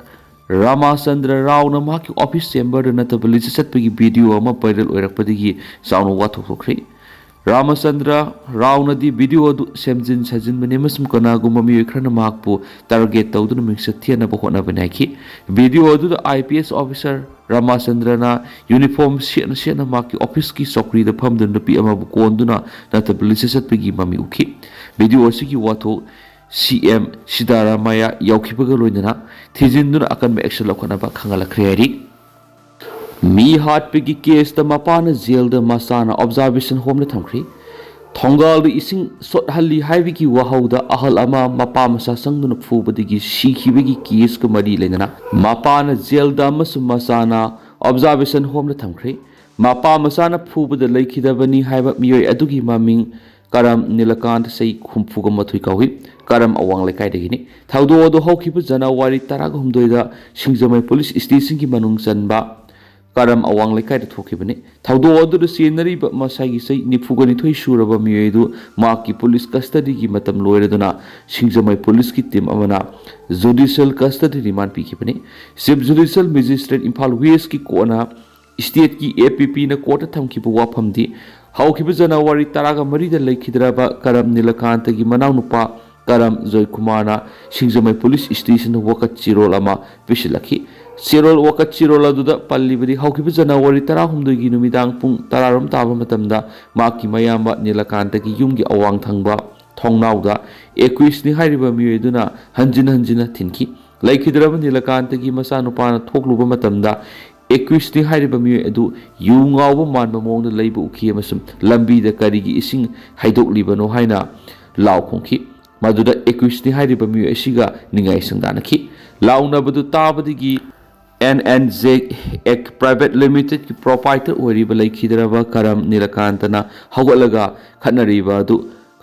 Ramachandra ꯔꯥꯎꯅ ꯃꯍꯥꯛꯀꯤ office chamber ꯗ ꯅꯠꯇꯕ ꯂꯤꯆꯠ ꯆꯠꯄꯒꯤ video ꯑꯃ viral ꯑꯣꯏꯔꯛꯄꯗꯒꯤ ꯆꯥꯎꯅ ꯋꯥꯊꯣꯛ ꯊꯣꯛꯈ꯭ꯔꯦ꯫ ꯔꯥꯃꯆꯟꯗ꯭ꯔ ꯔꯥꯎꯅꯗꯤ video ꯑꯗꯨ ꯁꯦꯝꯖꯤꯟ ꯁꯥꯖꯤꯟꯕꯅꯤ ꯑꯃꯁꯨꯡ ꯀꯅꯥꯒꯨꯝꯕ ꯃꯤꯑꯣꯏ ꯈꯔꯅ ꯃꯍꯥꯛꯄꯨ target ꯇꯧꯗꯨꯅ ꯃꯤꯡꯆꯠ ꯊꯤꯍꯟꯅꯕ ꯍꯣꯠꯅꯕꯅꯤ ꯍꯥꯏꯈꯤ꯫ Video ꯑꯗꯨꯗ I P S officer ꯔꯥꯃꯆꯟꯗ꯭ꯔꯅ uniform ꯁꯦꯠꯅ ꯁꯦꯠꯅ ꯃꯍꯥꯛꯀꯤ office ꯀꯤ ꯆꯧꯀ꯭ꯔꯤꯗ ꯐꯝꯗꯨꯅ ꯅꯨꯄꯤ ꯑꯃꯕꯨ ꯀꯣꯟꯗꯨꯅ ꯅꯠꯇꯕ ꯂꯤꯆꯠ ꯆꯠꯄꯒꯤ ꯃꯃꯤ ꯎꯈꯤ꯫ Video ꯑꯁꯤꯒꯤ ꯋꯥꯊꯣꯛ C M ꯁꯤꯗꯥꯔꯥꯃꯥꯌꯥ ꯌꯥꯎꯈꯤꯕꯒ ꯂꯣꯏꯅꯅ ꯊꯤꯖꯤꯟꯗꯨꯅ ꯑꯀꯟꯕ action ꯂꯧꯈꯠꯅꯕ ꯈꯪꯍꯜꯂꯛꯈ꯭ꯔꯦ ꯍꯥꯏꯔꯤ꯫ ꯃꯤ ꯍꯥꯠꯄꯒꯤ case ꯇ ꯃꯄꯥꯅ jail ꯗ ꯃꯆꯥꯅ observation home ꯗ ꯊꯝꯈ꯭ꯔꯤ꯫ ꯊꯣꯡꯒꯥꯜꯗ ꯏꯁꯤꯡ ꯁꯣꯠꯍꯜꯂꯤ ꯍꯥꯏꯕꯒꯤ ꯋꯥꯍꯧꯗ ꯑꯍꯜ ꯑꯃ ꯃꯄꯥ ꯃꯆꯥ ꯆꯪꯗꯨꯅ ꯐꯨꯕꯗꯒꯤ ꯁꯤꯈꯤꯕꯒꯤ case ꯀ ꯃꯔꯤ ꯂꯩꯅꯅ ꯃꯄꯥꯅ jail ꯗ ꯑꯃꯁꯨꯡ ꯃꯆꯥꯅ observation home ꯗ ꯊꯝꯈ꯭ꯔꯦ꯫ ꯃꯄꯥ ꯃꯆꯥꯅ ꯐꯨꯕꯗ ꯂꯩꯈꯤꯗꯕꯅꯤ ꯍꯥꯏꯕ ꯃꯤꯑꯣꯏ ꯑꯗꯨꯒꯤ ꯃꯃꯤꯡ ꯀꯔꯝ ꯅꯤꯂꯀꯥꯟꯇ, ꯆꯍꯤ ꯍꯨꯝꯐꯨꯒ ꯃꯥꯊꯣꯏ ꯀꯧꯏ꯫ ꯀꯔꯝ ꯑꯋꯥꯡ ꯂꯩꯀꯥꯏꯗꯒꯤꯅꯤ꯫ ꯊꯧꯗꯣꯛ ꯑꯗꯨ ꯍꯧꯈꯤꯕ January ꯇꯔꯥꯒ ꯍꯨꯝꯗꯣꯏꯗ ꯁꯤꯡꯖꯃꯩ police station ꯒꯤ ꯃꯅꯨꯡ ꯆꯟꯕ ꯀꯔꯝ ꯑꯋꯥꯡ ꯂꯩꯀꯥꯏꯗ ꯊꯣꯛꯈꯤꯕꯅꯤ꯫ ꯊꯧꯗꯣꯛ ꯑꯗꯨꯗ ꯆꯦꯟꯅꯔꯤꯕ ꯃꯁꯥꯒꯤ ꯆꯍꯤ ꯅꯤꯐꯨꯒ ꯅꯤꯊꯣꯏ ꯁꯨꯔꯕ ꯃꯤꯑꯣꯏ ꯑꯗꯨ ꯃꯍꯥꯛꯀꯤ police custody ꯒꯤ ꯃꯇꯝ ꯂꯣꯏꯔꯗꯨꯅ ꯁꯤꯡꯖꯃꯩ police ꯀꯤ team ꯑꯃꯅ judicial custody remand ꯄꯤꯈꯤꯕꯅꯤ꯫ Chief Judicial Magistrate Imphal West ꯀꯤ court ꯅ state ꯀꯤ A P P ꯅ court ꯇ ꯊꯝꯈꯤꯕ ꯋꯥꯐꯝꯗꯤ, ꯍꯧꯈꯤꯕ January ꯇꯔꯥꯒ ꯃꯔꯤꯗ ꯂꯩꯈꯤꯗ꯭ꯔꯕ ꯀꯔꯝ ꯅꯤꯂꯀꯥꯟꯇꯒꯤ ꯃꯅꯥꯎꯅꯨꯄꯥ ꯀꯔꯝ ꯖꯣꯏꯀꯨꯃꯥꯔꯅ ꯁꯤꯡꯖꯃꯩ police station ꯗ ꯋꯥꯀꯠ ꯆꯦꯔꯣꯜ ꯑꯃ ꯄꯤꯁꯤꯜꯂꯛꯈꯤ꯫ ꯆꯦꯔꯣꯜ, ꯋꯥꯀꯠ ꯆꯦꯔꯣꯜ ꯑꯗꯨꯗ ꯄꯜꯂꯤꯕꯗꯤ, ꯍꯧꯈꯤꯕ January ꯇꯔꯥꯍꯨꯝꯗꯣꯏꯒꯤ ꯅꯨꯃꯤꯗꯥꯡ ꯄꯨꯡ ꯇꯔꯥꯔꯣꯝ ꯇꯥꯕ ꯃꯇꯝꯗ ꯃꯍꯥꯛꯀꯤ ꯃꯌꯥꯝꯕ ꯅꯤꯂꯀꯥꯟꯇꯒꯤ ꯌꯨꯝꯒꯤ ꯑꯋꯥꯡ ꯊꯪꯕ ꯊꯣꯡꯅꯥꯎꯗ ꯑꯦꯀ꯭ꯌꯨꯁꯅꯤ ꯍꯥꯏꯔꯤꯕ ꯃꯤꯑꯣꯏ ꯑꯗꯨꯅ ꯍꯟꯖꯤꯟ ꯍꯟꯖꯤꯟꯅ ꯊꯤꯟꯈꯤ꯫ ꯂꯩꯈꯤꯗ꯭ꯔꯕ ꯅꯤꯂꯀꯥꯟꯇꯒꯤ ꯃꯆꯥꯅꯨꯄꯥꯅ ꯊꯣꯛꯂꯨꯕ ꯃꯇꯝꯗ, ꯑꯦꯀ꯭ꯌꯨꯁꯅꯤ ꯍꯥꯏꯔꯤꯕ ꯃꯤꯑꯣꯏ ꯑꯗꯨ ꯌꯨ ꯉꯥꯎꯕ ꯃꯥꯟꯕ ꯃꯑꯣꯡꯗ ꯂꯩꯕ ꯎꯈꯤ ꯑꯃꯁꯨꯡ ꯂꯝꯕꯤꯗ ꯀꯔꯤꯒꯤ ꯏꯁꯤꯡ ꯍꯩꯗꯣꯛꯂꯤꯕꯅꯣ ꯍꯥꯏꯅ ꯂꯥꯎ ꯈꯣꯡꯈꯤ꯫ ꯃꯗꯨꯗ ꯑꯦꯀ꯭ꯌꯨꯁꯅꯤ ꯍꯥꯏꯔꯤꯕ ꯃꯤꯑꯣꯏ ꯑꯁꯤꯒ ꯅꯤꯡꯉꯥꯏ ꯁꯪꯗꯥꯅꯈꯤ꯫ ꯂꯥꯎꯅꯕꯗꯨ ꯇꯥꯕꯗꯒꯤ ꯑꯦꯟ ꯑꯦꯟ ꯖꯦ ꯑꯦꯛ ꯄ꯭ꯔꯥꯏꯚꯦꯠ ꯂꯤꯃꯤꯇꯦꯗꯀꯤ ꯄ꯭ꯔꯣꯄꯥꯏꯇꯔ ꯑꯣꯏꯔꯤꯕ ꯂꯩꯈꯤꯗ꯭ꯔꯕ ꯀꯔꯝ ꯅꯤꯂꯀꯥꯟꯇꯅ ꯍꯧꯒꯠꯂꯒ ꯈꯠꯅꯔꯤꯕ ꯑꯗꯨ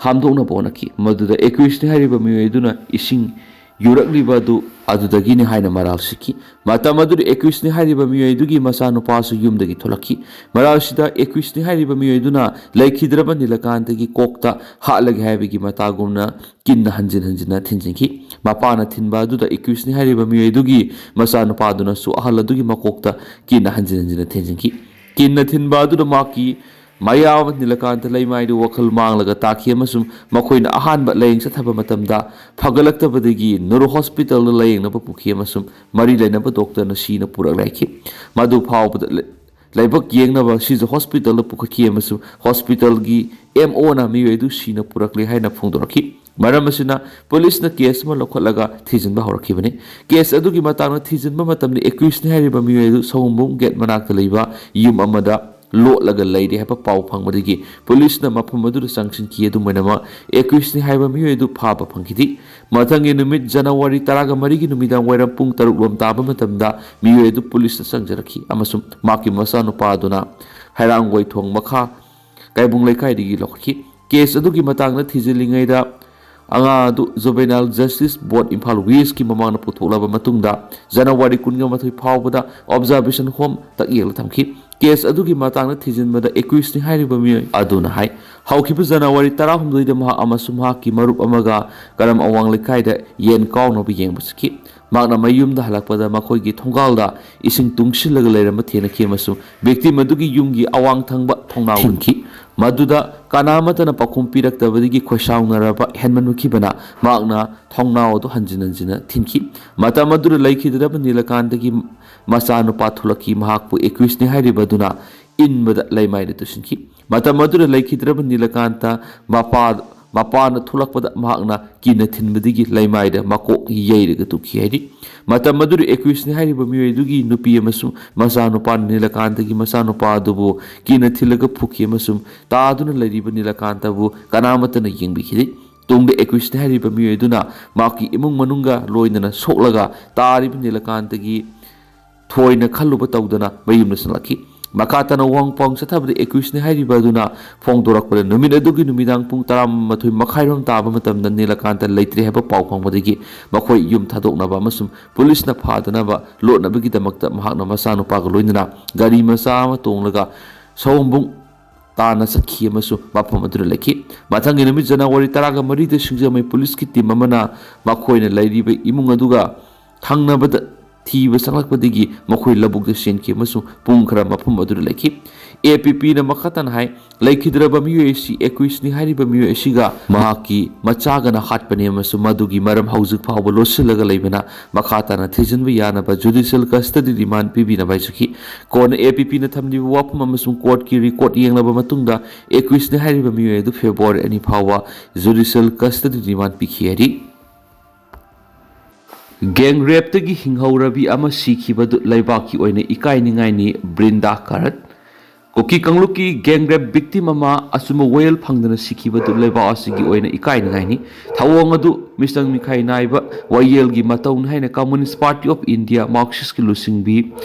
ꯈꯥꯝꯗꯣꯛꯅꯕ ꯍꯣꯠꯅꯈꯤ꯫ ꯃꯗꯨꯗ ꯑꯦꯀ꯭ꯌꯨꯁꯅꯤ ꯍꯥꯏꯔꯤꯕ ꯃꯤꯑꯣꯏ ꯑꯗꯨꯅ ꯏꯁꯤꯡ ꯌꯨꯔꯛꯂꯤꯕ ꯑꯗꯨ ꯑꯗꯨꯗꯒꯤꯅꯤ ꯍꯥꯏꯅ ꯃꯔꯥꯜ ꯁꯤꯈꯤ꯫ ꯃꯇꯝ ꯑꯗꯨꯗ ꯑꯦꯀ꯭ꯌꯨꯁꯅꯤ ꯍꯥꯏꯔꯤꯕ ꯃꯤꯑꯣꯏ ꯑꯗꯨꯒꯤ ꯃꯆꯥꯅꯨꯄꯥꯁꯨ ꯌꯨꯝꯗꯒꯤ ꯊꯣꯛꯂꯛꯈꯤ꯫ ꯃꯔꯥꯜꯁꯤꯗ ꯑꯦꯀ꯭ꯌꯨꯁꯅꯤ ꯍꯥꯏꯔꯤꯕ ꯃꯤꯑꯣꯏ ꯑꯗꯨꯅ ꯂꯩꯈꯤꯗ꯭ꯔꯕ ꯅꯤꯂꯀꯥꯟꯇꯒꯤ ꯀꯣꯛꯇ ꯍꯥꯠꯂꯒꯦ ꯍꯥꯏꯕꯒꯤ ꯃꯇꯥꯒꯨꯝꯅ ꯀꯤꯟꯅ ꯍꯟꯖꯤꯟ ꯍꯟꯖꯤꯟꯅ ꯊꯤꯟꯖꯤꯟꯈꯤ꯫ ꯃꯄꯥꯅ ꯊꯤꯟꯕ ꯑꯗꯨꯗ ꯑꯦꯀ꯭ꯌꯨꯁꯅꯤ ꯍꯥꯏꯔꯤꯕ ꯃꯤꯑꯣꯏ ꯑꯗꯨꯒꯤ ꯃꯆꯥꯅꯨꯄꯥꯗꯨꯅꯁꯨ ꯑꯍꯜ ꯑꯗꯨꯒꯤ ꯃꯀꯣꯛꯇ ꯀꯤꯟꯅ ꯍꯟꯖꯤꯟ ꯍꯟꯖꯤꯟꯅ ꯊꯤꯟꯖꯤꯟꯈꯤ꯫ ꯀꯤꯟꯅ ꯊꯤꯟꯕ ꯑꯗꯨꯗ ꯃꯍꯥꯛꯀꯤ ꯃꯌꯥꯝꯕ ꯅꯤꯂꯀꯥꯟꯇ ꯂꯩꯃꯥꯏꯗꯨ ꯋꯥꯈꯜ ꯃꯥꯡꯂꯒ ꯇꯥꯈꯤ ꯑꯃꯁꯨꯡ ꯃꯈꯣꯏꯅ ꯑꯍꯥꯟꯕ ꯂꯥꯌꯦꯡ ꯆꯠꯊꯕ ꯃꯇꯝꯗ ꯐꯒꯠꯂꯛꯇꯕꯗꯒꯤ ꯅꯨꯔ ꯍꯣꯁꯄꯤꯇꯥꯜꯗ ꯂꯥꯌꯦꯡꯅꯕ ꯄꯨꯈꯤ ꯑꯃꯁꯨꯡ ꯃꯔꯤ ꯂꯩꯅꯕ ꯗꯣꯛꯇꯔꯅ ꯁꯤꯅ ꯄꯨꯔꯛꯂꯦ ꯍꯥꯏꯈꯤ꯫ ꯃꯗꯨ ꯐꯥꯎꯕꯗ ꯂ-, ꯂꯥꯏꯕꯛ ꯌꯦꯡꯅꯕ ꯁꯤꯖ ꯍꯣꯁꯄꯤꯇꯥꯜꯗ ꯄꯨꯈꯠꯈꯤ ꯑꯃꯁꯨꯡ ꯍꯣꯁꯄꯤꯇꯥꯜꯒꯤ ꯑꯦꯝ ꯑꯣꯅ ꯃꯤꯑꯣꯏ ꯑꯗꯨ ꯁꯤꯅ ꯄꯨꯔꯛꯂꯦ ꯍꯥꯏꯅ ꯐꯣꯡꯗꯣꯔꯛꯈꯤ꯫ ꯃꯔꯝ ꯑꯁꯤꯅ ꯄꯨꯂꯤꯁꯅ ꯀꯦꯁ ꯑꯃ ꯂꯧꯈꯠꯂꯒ ꯊꯤꯖꯤꯟꯕ ꯍꯧꯔꯛꯈꯤꯕꯅꯤ꯫ ꯀꯦꯁ ꯑꯗꯨꯒꯤ ꯃꯇꯥꯡꯗ ꯊꯤꯖꯤꯟꯕ ꯃꯇꯝꯗ ꯑꯦꯀ꯭ꯌꯨꯁꯅꯤ ꯍꯥꯏꯔꯤꯕ ꯃꯤꯑꯣꯏ ꯑꯗꯨ ꯁꯑꯣꯝꯕꯨꯡ ꯒꯦꯠ ꯃꯅꯥꯛꯇ ꯂꯩꯕ ꯌꯨꯝ ꯑꯃꯗ ꯂꯣꯠꯂꯒ ꯂꯩꯔꯦ ꯍꯥꯏꯕ ꯄꯥꯎ ꯐꯪꯕꯗꯒꯤ ꯄꯨꯂꯤꯁꯅ ꯃꯐꯝ ꯑꯗꯨꯗ ꯆꯪꯁꯤꯟꯈꯤ꯫ ꯑꯗꯨꯝ ꯑꯣꯏꯅꯃꯛ, ꯑꯦꯀ꯭ꯌꯨꯁꯅꯤ ꯍꯥꯏꯕ ꯃꯤꯑꯣꯏ ꯑꯗꯨ ꯐꯥꯕ ꯐꯪꯈꯤꯗꯦ꯫ ꯃꯊꯪꯒꯤ ꯅꯨꯃꯤꯠ, ꯖꯅꯋꯥꯔꯤ ꯇꯔꯥꯒ ꯃꯔꯤꯒꯤ ꯅꯨꯃꯤꯗꯥꯡ ꯋꯥꯏꯔꯝ ꯄꯨꯡ ꯇꯔꯨꯛ ꯂꯣꯝ ꯇꯥꯕ ꯃꯇꯝꯗ, ꯃꯤꯑꯣꯏ ꯑꯗꯨ ꯄꯨꯂꯤꯁꯇ ꯆꯪꯖꯔꯛꯈꯤ ꯑꯃꯁꯨꯡ ꯃꯍꯥꯛꯀꯤ ꯃꯆꯥꯅꯨꯄꯥ ꯑꯗꯨꯅ ꯍꯩꯔꯥꯡꯒꯣꯏꯊꯣꯡ ꯃꯈꯥ ꯀꯥꯏꯕꯨꯡ ꯂꯩꯀꯥꯏꯗꯒꯤ ꯂꯧꯈꯠꯈꯤ꯫ ꯀꯦꯁ ꯑꯗꯨꯒꯤ ꯃꯇꯥꯡꯗ ꯊꯤꯖꯤꯜꯂꯤꯉꯩꯗ, ꯑꯉꯥꯡ ꯑꯗꯨ Juvenile Justice Board ꯏꯝꯐꯥꯜ Westꯀꯤ ꯃꯃꯥꯡꯗ ꯄꯨꯊꯣꯛꯂꯕ ꯃꯇꯨꯡꯗ, ꯖꯅꯋꯥꯔꯤ ꯀꯨꯟꯒ ꯃꯥꯊꯣꯏ ꯐꯥꯎꯕꯗ Observation Home ꯇꯛꯌꯦꯜꯗ ꯊꯝꯈꯤ꯫ ꯀꯦꯁ ꯑꯗꯨꯒꯤ ꯃꯇꯥꯡꯗ ꯊꯤꯖꯤꯟꯕꯗ ꯑꯦꯀ꯭ꯌꯨꯁꯅꯤ ꯍꯥꯏꯔꯤꯕ ꯃꯤꯑꯣꯏ ꯑꯗꯨꯅ ꯍꯥꯏ, ꯍꯧꯈꯤꯕ ꯖꯅꯋꯥꯔꯤ ꯇꯔꯥꯍꯨꯝꯗꯣꯏꯗ ꯃꯍꯥꯛ ꯑꯃꯁꯨꯡ ꯃꯍꯥꯛꯀꯤ ꯃꯔꯨꯞ ꯑꯃꯒ ꯀꯔꯝ ꯑꯋꯥꯡ ꯂꯩꯀꯥꯏꯗ ꯌꯦꯟ ꯀꯥꯎꯅꯕ ꯌꯦꯡꯕ ꯆꯠꯈꯤ꯫ ꯃꯍꯥꯛꯅ ꯃꯌꯨꯝꯗ ꯍꯜꯂꯛꯄꯗ ꯃꯈꯣꯏꯒꯤ ꯊꯣꯡꯒꯥꯜꯗ ꯏꯁꯤꯡ ꯇꯨꯡꯁꯤꯜꯂꯒ ꯂꯩꯔꯝꯕ ꯊꯦꯡꯅꯈꯤ ꯑꯃꯁꯨꯡ victim ꯑꯗꯨꯒꯤ ꯌꯨꯝꯒꯤ ꯑꯋꯥꯡ ꯊꯪꯕ ꯊꯣꯡꯅꯥꯎ ꯊꯤꯡꯈꯤ꯫ ꯃꯗꯨꯗ ꯀꯅꯥ ꯑꯃꯠꯇꯅ ꯄꯥꯎꯈꯨꯝ ꯄꯤꯔꯛꯇꯕꯗꯒꯤ ꯈꯣꯏꯁꯥꯎꯅꯔꯕ ꯍꯦꯟꯃꯟꯈꯤꯕꯅ ꯃꯍꯥꯛꯅ ꯊꯣꯡꯅꯥꯎ ꯑꯗꯨ ꯍꯟꯖꯤꯟ ꯍꯟꯖꯤꯟꯅ ꯊꯤꯟꯈꯤ꯫ ꯃꯇꯝ ꯑꯗꯨꯗ ꯂꯩꯈꯤꯗ꯭ꯔꯕ ꯅꯤꯂꯀꯥꯟꯇꯒꯤ ꯃꯆꯥꯅꯨꯄꯥ ꯊꯣꯛꯂꯛꯈꯤ꯫ ꯃꯍꯥꯛꯄꯨ ꯑꯦꯀ꯭ꯌꯨꯁꯅꯤ ꯍꯥꯏꯔꯤꯕ ꯑꯗꯨꯅ ꯏꯟꯕꯗ ꯂꯩꯃꯥꯏꯗ ꯇꯨꯁꯤꯟꯈꯤ꯫ ꯃꯇꯝ ꯑꯗꯨꯗ ꯂꯩꯈꯤꯗ꯭ꯔꯕ ꯅꯤꯂꯀꯥꯟꯇ ꯃꯄꯥ ꯃꯄꯥꯅ ꯊꯣꯛꯂꯛꯄꯗ ꯃꯍꯥꯛꯅ ꯀꯤꯅ ꯊꯤꯟꯕꯗꯒꯤ ꯂꯩꯃꯥꯏꯗ ꯃꯀꯣꯛ ꯌꯩꯔꯒ ꯇꯨꯈꯤ ꯍꯥꯏꯔꯤ꯫ ꯃꯇꯝ ꯑꯗꯨꯗ ꯑꯦꯀ꯭ꯌꯨꯁꯅꯤ ꯍꯥꯏꯔꯤꯕ ꯃꯤꯑꯣꯏ ꯑꯗꯨꯒꯤ ꯅꯨꯄꯤ ꯑꯃꯁꯨꯡ ꯃꯆꯥꯅꯨꯄꯥ ꯅꯤꯂꯀꯥꯟꯇꯒꯤ ꯃꯆꯥꯅꯨꯄꯥ ꯑꯗꯨꯕꯨ ꯀꯤꯅ ꯊꯤꯜꯂꯒ ꯐꯨꯈꯤ ꯑꯃꯁꯨꯡ ꯇꯥꯗꯨꯅ ꯂꯩꯔꯤꯕ ꯅꯤꯂꯀꯥꯟꯇꯕꯨ ꯀꯅꯥꯃꯠꯇꯅ ꯌꯦꯡꯕꯤꯈꯤꯗꯦ꯫ ꯇꯨꯡꯗ ꯑꯦꯀ꯭ꯌꯨꯁꯅꯤ ꯍꯥꯏꯔꯤꯕ ꯃꯤꯑꯣꯏ ꯑꯗꯨꯅ ꯃꯍꯥꯛꯀꯤ ꯏꯃꯨꯡ ꯃꯅꯨꯡꯒ ꯂꯣꯏꯅꯅ ꯁꯣꯛꯂꯒ ꯇꯥꯔꯤꯕ ꯅꯤꯂꯀꯥꯟꯇꯒꯤ ꯊꯣꯏꯅ ꯈꯜꯂꯨꯕ ꯇꯧꯗꯅ ꯃꯌꯨꯝꯗ ꯆꯪꯂꯛꯈꯤ꯫ ꯃꯈꯥ ꯇꯥꯅ ꯋꯥꯍꯪ ꯄꯥꯎ ꯆꯠꯊꯕꯗ ꯑꯦꯀ꯭ꯌꯨꯁꯅꯤ ꯍꯥꯏꯔꯤꯕ ꯑꯗꯨꯅ ꯐꯣꯡꯗꯣꯔꯛꯄꯗ ꯅꯨꯃꯤꯠ ꯑꯗꯨꯒꯤ ꯅꯨꯃꯤꯗꯥꯡ ꯄꯨꯡ ꯇꯔꯥꯃꯥꯊꯣꯏ ꯃꯈꯥꯏꯔꯣꯝ ꯇꯥꯕ ꯃꯇꯝꯗ ꯅꯤꯂꯀꯥꯟꯇ ꯂꯩꯇ꯭ꯔꯦ ꯍꯥꯏꯕ ꯄꯥꯎ ꯐꯪꯕꯗꯒꯤ ꯃꯈꯣꯏ ꯌꯨꯝ ꯊꯥꯗꯣꯛꯅꯕ ꯑꯃꯁꯨꯡ ꯄꯨꯂꯤꯁꯅ ꯐꯥꯗꯅꯕ ꯂꯣꯠꯅꯕꯒꯤꯗꯃꯛꯇ ꯃꯍꯥꯛꯅ ꯃꯆꯥꯅꯨꯄꯥꯒ ꯂꯣꯏꯅꯅ ꯒꯥꯔꯤ ꯃꯆꯥ ꯑꯃ ꯇꯣꯡꯂꯒ ꯁꯑꯣꯝꯕꯨꯡ ꯇꯥꯟꯅ ꯆꯠꯈꯤ ꯑꯃꯁꯨꯡ ꯃꯐꯝ ꯑꯗꯨꯗ ꯂꯩꯈꯤ꯫ ꯃꯊꯪꯒꯤ ꯅꯨꯃꯤꯠ ꯖꯅꯋꯥꯔꯤ ꯇꯔꯥꯒ ꯃꯔꯤꯗ ꯁꯤꯡꯖꯃꯩ ꯄꯨꯂꯤꯁꯀꯤ ꯇꯤꯝ ꯑꯃꯅ ꯃꯈꯣꯏꯅ ꯂꯩꯔꯤꯕ ꯏꯃꯨꯡ ꯑꯗꯨꯒ ꯊꯪꯅꯕꯗ ꯊꯤꯕ ꯆꯪꯂꯛꯄꯗꯒꯤ ꯃꯈꯣꯏ ꯂꯧꯕꯨꯛꯇ ꯆꯦꯟꯈꯤ ꯑꯃꯁꯨꯡ ꯄꯨꯡ ꯈꯔ ꯃꯐꯝ ꯑꯗꯨꯗ ꯂꯩꯈꯤ꯫ ꯑꯦ ꯄꯤ ꯄꯤꯅ ꯃꯈꯥ ꯇꯥꯅ ꯍꯥꯏ, ꯂꯩꯈꯤꯗ꯭ꯔꯕ ꯃꯤꯑꯣꯏ ꯑꯁꯤ ꯑꯦꯀ꯭ꯌꯨꯁꯅꯤ ꯍꯥꯏꯔꯤꯕ ꯃꯤꯑꯣꯏ ꯑꯁꯤꯒ ꯃꯍꯥꯛꯀꯤ ꯃꯆꯥꯒꯅ ꯍꯥꯠꯄꯅꯤ ꯑꯃꯁꯨꯡ ꯃꯗꯨꯒꯤ ꯃꯔꯝ ꯍꯧꯖꯤꯛ ꯐꯥꯎꯕ ꯂꯣꯠꯁꯤꯜꯂꯒ ꯂꯩꯕꯅ ꯃꯈꯥ ꯇꯥꯅ ꯊꯤꯖꯤꯟꯕ ꯌꯥꯅꯕ ꯖꯨꯗꯤꯁꯤꯌꯦꯜ ꯀꯁꯇꯗꯤ ꯔꯤꯃꯥꯟ ꯄꯤꯕꯤꯅꯕ ꯍꯥꯏꯖꯈꯤ꯫ ꯀꯣꯟꯅ ꯑꯦ ꯄꯤ ꯄꯤꯅ ꯊꯝꯂꯤꯕ ꯋꯥꯐꯝ ꯑꯃꯁꯨꯡ ꯀꯣꯔꯠꯀꯤ ꯔꯦꯀꯣꯔꯗ ꯌꯦꯡꯂꯕ ꯃꯇꯨꯡꯗ ꯑꯦꯀ꯭ꯌꯨꯁꯅꯤ ꯍꯥꯏꯔꯤꯕ ꯃꯤꯑꯣꯏ ꯑꯗꯨ ꯐꯦꯕ꯭ꯔꯨꯋꯥꯔꯤ ꯑꯅꯤ ꯐꯥꯎꯕ ꯖꯨꯗꯤꯁꯤꯌꯦꯜ ꯀꯁꯇꯗꯤ ꯔꯤꯃꯥꯟ ꯄꯤꯈꯤ ꯍꯥꯏꯔꯤ꯫ ꯒꯦꯡ ꯔꯦꯞꯇꯒꯤ ꯍꯤꯡꯍꯧꯔꯕꯤ ꯑꯃ ꯁꯤꯈꯤꯕꯗꯨ ꯂꯩꯕꯥꯛꯀꯤ ꯑꯣꯏꯅ ꯏꯀꯥꯏꯅꯤꯡꯉꯥꯏꯅꯤ, ꯕ꯭ꯔꯤꯟꯗꯥ ꯀꯥꯔꯠ꯫ ꯀꯨꯀꯤ ꯀꯥꯡꯂꯨꯞꯀꯤ ꯒꯦꯡ ꯔꯦꯞ ꯚꯤꯛꯇꯤꯝ ꯑꯃ ꯑꯆꯨꯝꯕ ꯋꯥꯌꯦꯜ ꯐꯪꯗꯅ ꯁꯤꯈꯤꯕꯗꯨ ꯂꯩꯕꯥꯛ ꯑꯁꯤꯒꯤ ꯑꯣꯏꯅ ꯏꯀꯥꯏꯅꯤꯡꯉꯥꯏꯅꯤ꯫ ꯊꯧꯑꯣꯡ ꯑꯗꯨ ꯃꯤꯆꯪ ꯃꯤꯈꯥꯏ ꯅꯥꯏꯕ ꯋꯥꯌꯦꯜꯒꯤ ꯃꯇꯧꯅꯤ ꯍꯥꯏꯅ Communist Party of India Marxist ꯀꯤ ꯂꯨꯆꯤꯡꯕꯤ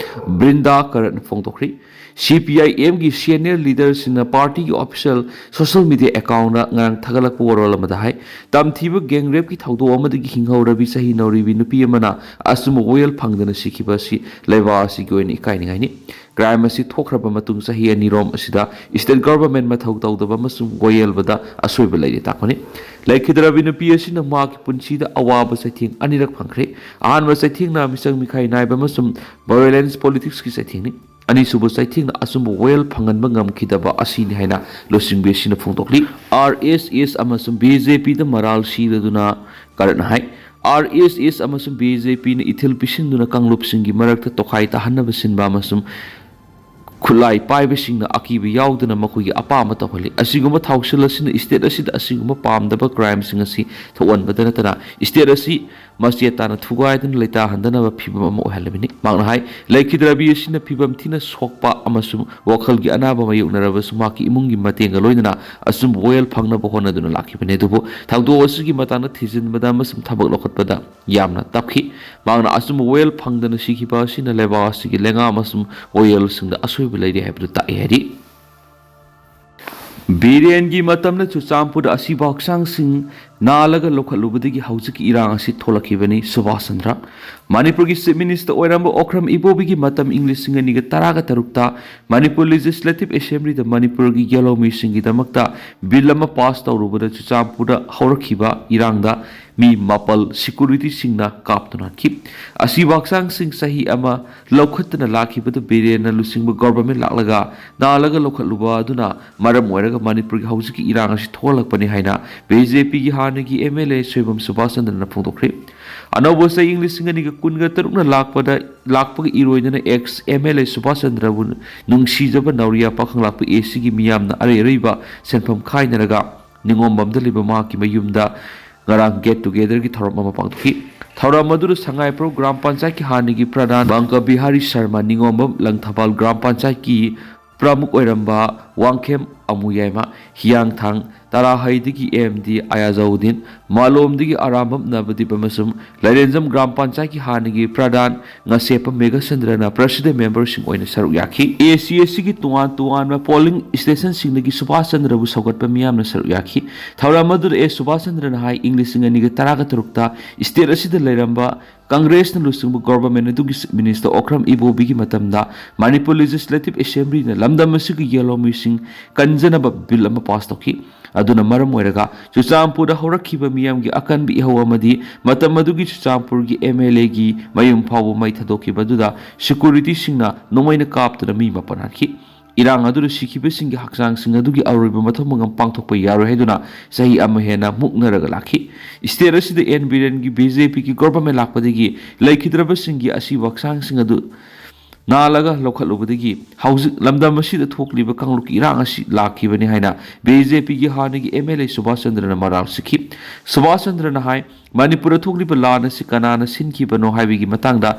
ꯕ꯭ꯔꯤꯟꯗꯥ ꯀꯥꯔꯠꯅ ꯐꯣꯡꯗꯣꯛꯈ꯭ꯔꯤ꯫ ꯁꯤ ꯄꯤ ꯑꯥꯏ ꯑꯦꯝꯒꯤ ꯁꯦꯅꯤꯌꯔ ꯂꯤꯗꯔꯁꯤꯡꯅ ꯄꯥꯔꯇꯤꯒꯤ ꯑꯣꯐꯤꯁꯤꯌꯦꯜ ꯁꯣꯁꯤꯌꯦꯜ ꯃꯤꯗꯤꯌꯥ ꯑꯦꯀꯥꯎꯟꯗ ꯉꯔꯥꯡ ꯊꯥꯒꯠꯂꯛꯄ ꯋꯥꯔꯣꯜ ꯑꯃꯗ ꯍꯥꯏ, ꯇꯝꯊꯤꯕ ꯒꯦꯡ ꯔꯦꯞꯀꯤ ꯊꯧꯗꯣꯛ ꯑꯃꯗꯒꯤ ꯍꯤꯡꯍꯧꯔꯕꯤ ꯆꯍꯤ ꯅꯧꯔꯤꯕꯤ ꯅꯨꯄꯤ ꯑꯃꯅ ꯑꯆꯨꯝꯕ ꯋꯥꯌꯦꯜ ꯐꯪꯗꯅ ꯁꯤꯈꯤꯕ ꯑꯁꯤ ꯂꯩꯕꯥꯛ ꯑꯁꯤꯒꯤ ꯑꯣꯏꯅ ꯏꯀꯥꯏꯅꯤꯡꯉꯥꯏꯅꯤ꯫ ꯀ꯭ꯔꯥꯏꯝ ꯑꯁꯤ ꯊꯣꯛꯈ꯭ꯔꯕ ꯃꯇꯨꯡ ꯆꯍꯤ ꯑꯅꯤꯔꯣꯝ ꯑꯁꯤꯗ ꯁ꯭ꯇꯦꯠ ꯒꯚꯔꯟꯃꯦꯟꯠ ꯃꯊꯧ ꯇꯧꯗꯕ ꯑꯃꯁꯨꯡ ꯋꯥꯌꯦꯜꯕꯗ ꯑꯁꯣꯏꯕ ꯂꯩꯔꯦ ꯇꯥꯛꯄꯅꯤ꯫ ꯂꯩꯈꯤꯗ꯭ꯔꯕꯤ ꯅꯨꯄꯤ ꯑꯁꯤꯅ ꯃꯍꯥꯛꯀꯤ ꯄꯨꯟꯁꯤꯗ ꯑꯋꯥꯕ ꯆꯩꯊꯦꯡ ꯑꯅꯤꯔꯛ ꯐꯪꯈ꯭ꯔꯦ꯫ ꯑꯍꯥꯟꯕ ꯆꯩꯊꯦꯡꯅ ꯃꯤꯆꯪ ꯃꯤꯈꯥꯏ ꯅꯥꯏꯕ ꯑꯃꯁꯨꯡ ꯚꯥꯏꯑꯣꯂꯦꯟꯁ ꯄꯣꯂꯤꯇꯤꯛꯁꯀꯤ ꯆꯩꯊꯦꯡꯅꯤ꯫ ꯑꯅꯤꯁꯨꯕ ꯆꯩꯊꯦꯡꯅ ꯑꯆꯨꯝꯕ ꯋꯥꯌꯦꯜ ꯐꯪꯍꯟꯕ ꯉꯝꯈꯤꯗꯕ ꯑꯁꯤꯅꯤ ꯍꯥꯏꯅ ꯂꯨꯆꯤꯡꯕꯤ ꯑꯁꯤꯅ ꯐꯣꯡꯗꯣꯛꯂꯤ꯫ ꯑꯥꯔ ꯑꯦꯁ ꯑꯦꯁ ꯑꯃꯁꯨꯡ ꯕꯤ ꯖꯦ ꯄꯤꯗ ꯃꯔꯥꯜ ꯁꯤꯔꯗꯨꯅ ꯀꯥꯔꯠꯅ ꯍꯥꯏ, ꯑꯥꯔ ꯑꯦꯁ ꯑꯦꯁ ꯑꯃꯁꯨꯡ ꯕꯤ ꯖꯦ ꯄꯤꯅ ꯏꯊꯤꯜ ꯄꯤꯁꯤꯟꯗꯨꯅ ꯀꯥꯡꯂꯨꯞꯁꯤꯡꯒꯤ ꯃꯔꯛꯇ ꯇꯣꯈꯥꯏ ꯇꯥꯍꯟꯅꯕ ꯁꯤꯟꯕ ꯑꯃꯁꯨꯡ ꯈꯨꯠꯂꯥꯏ ꯄꯥꯏꯕꯁꯤꯡꯅ ꯑꯀꯤꯕ ꯌꯥꯎꯗꯅ ꯃꯈꯣꯏꯒꯤ ꯑꯄꯥꯝꯕ ꯇꯧꯍꯜꯂꯤ꯫ ꯑꯁꯤꯒꯨꯝꯕ ꯊꯧꯁꯤꯜ ꯑꯁꯤꯅ state ꯑꯁꯤꯗ ꯑꯁꯤꯒꯨꯝꯕ ꯄꯥꯝꯗꯕ crimeꯁꯤꯡ ꯑꯁꯤ ꯊꯣꯛꯍꯟꯕꯗ ꯅꯠꯇꯅ state ꯑꯁꯤ ꯃꯆꯦꯠ ꯇꯥꯅ ꯊꯨꯒꯥꯏꯗꯨꯅ ꯂꯩꯇꯥꯍꯟꯗꯅꯕ ꯐꯤꯚꯝ ꯑꯃ ꯑꯣꯏꯍꯜꯂꯕꯅꯤ꯫ ꯃꯍꯥꯛꯅ ꯍꯥꯏ, ꯂꯩꯈꯤꯗ꯭ꯔꯕꯤ ꯑꯁꯤꯅ ꯐꯤꯚꯝ ꯊꯤꯅ ꯁꯣꯛꯄ ꯑꯃꯁꯨꯡ ꯋꯥꯈꯜꯒꯤ ꯑꯅꯥꯕ ꯃꯥꯌꯣꯛꯅꯔꯕꯁꯨ ꯃꯍꯥꯛꯀꯤ ꯏꯃꯨꯡꯒꯤ ꯃꯇꯦꯡꯒ ꯂꯣꯏꯅꯅ ꯑꯆꯨꯝꯕ ꯋꯥꯌꯦꯜ ꯐꯪꯅꯕ ꯍꯣꯠꯅꯗꯨꯅ ꯂꯥꯛꯈꯤꯕꯅꯤ꯫ ꯑꯗꯨꯕꯨ ꯊꯧꯗꯣꯛ ꯑꯁꯤꯒꯤ ꯃꯇꯥꯡꯗ ꯊꯤꯖꯤꯟꯕꯗ ꯑꯃꯁꯨꯡ ꯊꯕꯛ ꯂꯧꯈꯠꯄꯗ ꯌꯥꯝꯅ ꯇꯞꯈꯤ꯫ ꯃꯍꯥꯛꯅ ꯑꯆꯨꯝꯕ ꯋꯥꯌꯦꯜ ꯐꯪꯗꯅ ꯁꯤꯈꯤꯕ ꯑꯁꯤꯅ ꯂꯩꯕꯥꯛ ꯑꯁꯤꯒꯤ ꯂꯩꯉꯥꯛ ꯑꯃꯁꯨꯡ ꯋꯥꯌꯦꯜꯁꯤꯡꯗ ꯑꯁꯣꯏꯕ ꯂꯩꯔꯤ ꯍꯥꯏꯕꯗꯨ ꯇꯥꯛꯏ ꯍꯥꯏꯔꯤ꯫ ꯕꯤꯔꯦꯟꯒꯤ ꯃꯇꯝꯗ ꯆꯨꯔꯆꯥꯟꯄꯨꯔꯗ ꯑꯁꯤꯕ ꯍꯛꯆꯥꯡꯁꯤꯡ ꯅꯥꯜꯂꯒ ꯂꯧꯈꯠꯂꯨꯕꯗꯒꯤ ꯍꯧꯖꯤꯛꯀꯤ ꯏꯔꯥꯡ ꯑꯁꯤ ꯊꯣꯛꯂꯛꯈꯤꯕꯅꯤ꯫ ꯁꯨꯚꯥꯁ ꯆꯟꯗ꯭ꯔ, ꯃꯅꯤꯄꯨꯔꯒꯤ Chief Minister ꯑꯣꯏꯔꯝꯕ ꯑꯣꯀ꯭ꯔꯝ ꯏꯕꯣꯕꯤꯒꯤ ꯃꯇꯝ ꯏꯪ ꯂꯤꯁꯤꯡ ꯑꯅꯤꯒ ꯇꯔꯥꯒ ꯇꯔꯨꯛꯇ ꯃꯅꯤꯄꯨꯔ Legislative Assemblyꯗ ꯃꯅꯤꯄꯨꯔꯒꯤ ꯌꯦꯜꯍꯧꯃꯤꯁꯤꯡꯒꯤꯗꯃꯛꯇ bill ꯑꯃ pass ꯇꯧꯔꯨꯕꯗ ꯆꯨꯔꯆꯥꯟꯄꯨꯔꯗ ꯍꯧꯔꯛꯈꯤꯕ ꯏꯔꯥꯡꯗ ꯃꯤ ꯃꯥꯄꯜ securityꯁꯤꯡꯅ ꯀꯥꯞꯇꯨꯅ ꯍꯥꯠꯈꯤ꯫ ꯑꯁꯤꯕ ꯍꯛꯆꯥꯡꯁꯤꯡ ꯆꯍꯤ ꯑꯃ ꯂꯧꯈꯠꯇꯨꯅ ꯂꯥꯛꯈꯤꯕꯗꯨ ꯕꯤꯔꯦꯟꯅ ꯂꯨꯆꯤꯡꯕ government ꯂꯥꯛꯂꯒ ꯅꯥꯜꯂꯒ ꯂꯧꯈꯠꯂꯨꯕ ꯑꯗꯨꯅ ꯃꯔꯝ ꯑꯣꯏꯔꯒ ꯃꯅꯤꯄꯨꯔꯒꯤ ꯍꯧꯖꯤꯛꯀꯤ ꯏꯔꯥꯡ ꯑꯁꯤ ꯊꯣꯛꯍꯜꯂꯛꯄꯅꯤ ꯍꯥꯏꯅ BJPꯒꯤ ꯍꯥꯟꯅꯒꯤ MLA ꯁꯣꯏꯕꯝ ꯁꯨꯚꯥꯁ ꯆꯟꯗ꯭ꯔꯅ ꯐꯣꯡꯗꯣꯛꯈ꯭ꯔꯦ꯫ ꯑꯅꯧꯕ ꯆꯍꯤ ꯏꯪ ꯂꯤꯁꯤꯡ ꯑꯅꯤꯒ ꯀꯨꯟꯒ ꯇꯔꯨꯛꯅ ꯂꯥꯛꯄꯗ, ꯂꯥꯛꯄꯒ ꯏꯔꯣꯏꯗꯅ ex MLA ꯁꯨꯚꯥꯁ ꯆꯟꯗ꯭ꯔꯕꯨ ꯅꯨꯡꯁꯤꯖꯕ ꯅꯥꯎꯔꯤꯌꯥ ꯄꯥꯈꯪ ꯂꯥꯛꯄ ACꯒꯤ ꯃꯤꯌꯥꯝꯅ ꯑꯔꯩ ꯑꯔꯩꯕ ꯁꯦꯟꯐꯝ ꯈꯥꯏꯅꯔꯒ ꯅꯤꯉꯣꯝꯕꯝꯗ ꯂꯩꯕ ꯃꯍꯥꯛꯀꯤ ꯃꯌꯨꯝꯗ ꯉꯔꯥꯡ get togetherꯒꯤ ꯊꯧꯔꯝ ꯑꯃ ꯄꯥꯡꯊꯣꯛꯈꯤ꯫ ꯊꯧꯔꯝ ꯑꯗꯨꯗ ꯁꯉꯥꯏꯄ꯭ꯔꯧ ꯒ꯭ꯔꯥꯝ ꯄꯟꯆꯥꯌꯠꯀꯤ ꯍꯥꯟꯅꯒꯤ ꯄ꯭ꯔꯙꯥꯟ ꯕꯪꯀ ꯕꯤꯍꯥꯔꯤ ꯁꯔꯃ, ꯅꯤꯉꯣꯝꯕꯝ ꯂꯪꯊꯕꯥꯜ ꯒ꯭ꯔꯥꯝ ꯄꯟꯆꯥꯌꯠꯀꯤ ꯄ꯭ꯔꯃꯨꯈ ꯑꯣꯏꯔꯝꯕ ꯋꯥꯡꯈꯦꯝ ꯑꯃꯨꯌꯥꯏꯃ, ꯍꯤꯌꯥꯡꯊꯥꯡ ꯇꯔꯥꯍꯩꯗꯒꯤ MD ꯑꯌꯥꯖꯧꯗꯤꯟ, ꯃꯥꯂꯣꯝꯗꯒꯤ ꯑꯔꯥꯝꯕꯝ ꯅꯕꯗꯤꯞ ꯑꯃꯁꯨꯡ ꯂꯥꯏꯔꯦꯟꯖꯝ ꯒ꯭ꯔꯥꯝ ꯄꯟꯆꯥꯌꯠꯀꯤ ꯍꯥꯟꯅꯒꯤ ꯄ꯭ꯔꯙꯥꯟ ꯉꯁꯦꯞꯄ ꯃꯦꯘꯆꯟꯗ꯭ꯔꯅ president memberꯁꯤꯡ ꯑꯣꯏꯅ ꯁꯔꯨꯛ ꯌꯥꯈꯤ꯫ ACACꯒꯤ ꯇꯣꯉꯥꯟ ꯇꯣꯉꯥꯟꯕ polling stationꯁꯤꯡꯗꯒꯤ ꯁꯨꯚꯥꯁ ꯆꯟꯗ꯭ꯔꯕꯨ ꯁꯧꯒꯠꯄ ꯃꯤꯌꯥꯝꯅ ꯁꯔꯨꯛ ꯌꯥꯈꯤ꯫ ꯊꯧꯔꯝ ꯑꯗꯨꯗ ꯑꯦ ꯁꯨꯚꯥꯁ ꯆꯟꯗ꯭ꯔꯅ ꯍꯥꯏ, ꯏꯪ ꯂꯤꯁꯤꯡ ꯑꯅꯤꯒ ꯇꯔꯥꯒ ꯇꯔꯨꯛꯇ state ꯑꯁꯤꯗ ꯂꯩꯔꯝꯕ ꯀꯪꯒ꯭ꯔꯦꯁꯅ ꯂꯨꯆꯤꯡꯕ government ꯑꯗꯨꯒꯤ Chief Minister ꯑꯣꯀ꯭ꯔꯝ ꯏꯕꯣꯕꯤꯒꯤ ꯃꯇꯝꯗ ꯃꯅꯤꯄꯨꯔ Legislative Assemblyꯅ ꯂꯝꯗꯝ ꯑꯁꯤꯒꯤ ꯌꯦꯜꯍꯧꯃꯤꯁꯤꯡ ꯀꯟꯖꯅꯕ bill ꯑꯃ pass ꯇꯧꯈꯤ꯫ ꯑꯗꯨꯅ ꯃꯔꯝ ꯑꯣꯏꯔꯒ ꯆꯨꯔꯆꯥꯟꯄꯨꯔꯗ ꯍꯧꯔꯛꯈꯤꯕ ꯃꯤꯌꯥꯝꯒꯤ ꯑꯀꯟꯕ ꯏꯍꯧ ꯑꯃꯗꯤ ꯃꯇꯝ ꯑꯗꯨꯒꯤ ꯆꯨꯔꯆꯥꯟꯄꯨꯔꯒꯤ MLAꯒꯤ ꯃꯌꯨꯝ ꯐꯥꯎꯕ ꯃꯩ ꯊꯥꯗꯣꯛꯈꯤꯕ ꯑꯗꯨꯗ securityꯁꯤꯡꯅ ꯅꯣꯡꯃꯩꯅ ꯀꯥꯞꯇꯨꯅ ꯃꯤ ꯃꯥꯄꯟ ꯍꯥꯠꯈꯤ꯫ ꯏꯔꯥꯡ ꯑꯗꯨꯗ ꯁꯤꯈꯤꯕꯁꯤꯡꯒꯤ ꯍꯛꯆꯥꯡꯁꯤꯡ ꯑꯗꯨꯒꯤ ꯑꯔꯣꯏꯕ ꯃꯊꯧ ꯃꯉꯝ ꯄꯥꯡꯊꯣꯛꯄ ꯌꯥꯔꯣꯏ ꯍꯥꯏꯗꯨꯅ ꯆꯍꯤ ꯑꯃ ꯍꯦꯟꯅ ꯃꯨꯛꯅꯔꯒ ꯂꯥꯛꯈꯤ꯫ State ꯑꯁꯤꯗ ꯑꯦꯟ ꯕꯤꯔꯦꯟꯒꯤ BJPꯒꯤ government ꯂꯥꯛꯄꯗꯒꯤ ꯂꯩꯈꯤꯗ꯭ꯔꯕꯁꯤꯡꯒꯤ ꯑꯁꯤꯕ ꯍꯛꯆꯥꯡꯁꯤꯡ ꯑꯗꯨ ꯅꯥꯜꯂꯒ ꯂꯧꯈꯠꯂꯨꯕꯗꯒꯤ ꯍꯧꯖꯤꯛ ꯂꯝꯗꯝ ꯑꯁꯤꯗ ꯊꯣꯛꯂꯤꯕ ꯀꯥꯡꯂꯨꯞꯀꯤ ꯏꯔꯥꯡ ꯑꯁꯤ ꯂꯥꯛꯈꯤꯕꯅꯤ ꯍꯥꯏꯅ ꯕꯤ ꯖꯦ ꯄꯤꯒꯤ ꯍꯥꯟꯅꯒꯤ ꯑꯦꯝ ꯑꯦꯜ ꯑꯦ ꯁꯨꯕꯥꯁ ꯆꯟꯗ꯭ꯔꯅ ꯃꯔꯥꯜ ꯁꯤꯈꯤ꯫ ꯁꯨꯕꯥꯁ ꯆꯟꯗ꯭ꯔꯅ ꯍꯥꯏ, ꯃꯅꯤꯄꯨꯔꯗ ꯊꯣꯛꯂꯤꯕ ꯂꯥꯟ ꯑꯁꯤ ꯀꯅꯥꯅ ꯁꯤꯟꯈꯤꯕꯅꯣ ꯍꯥꯏꯕꯒꯤ ꯃꯇꯥꯡꯗ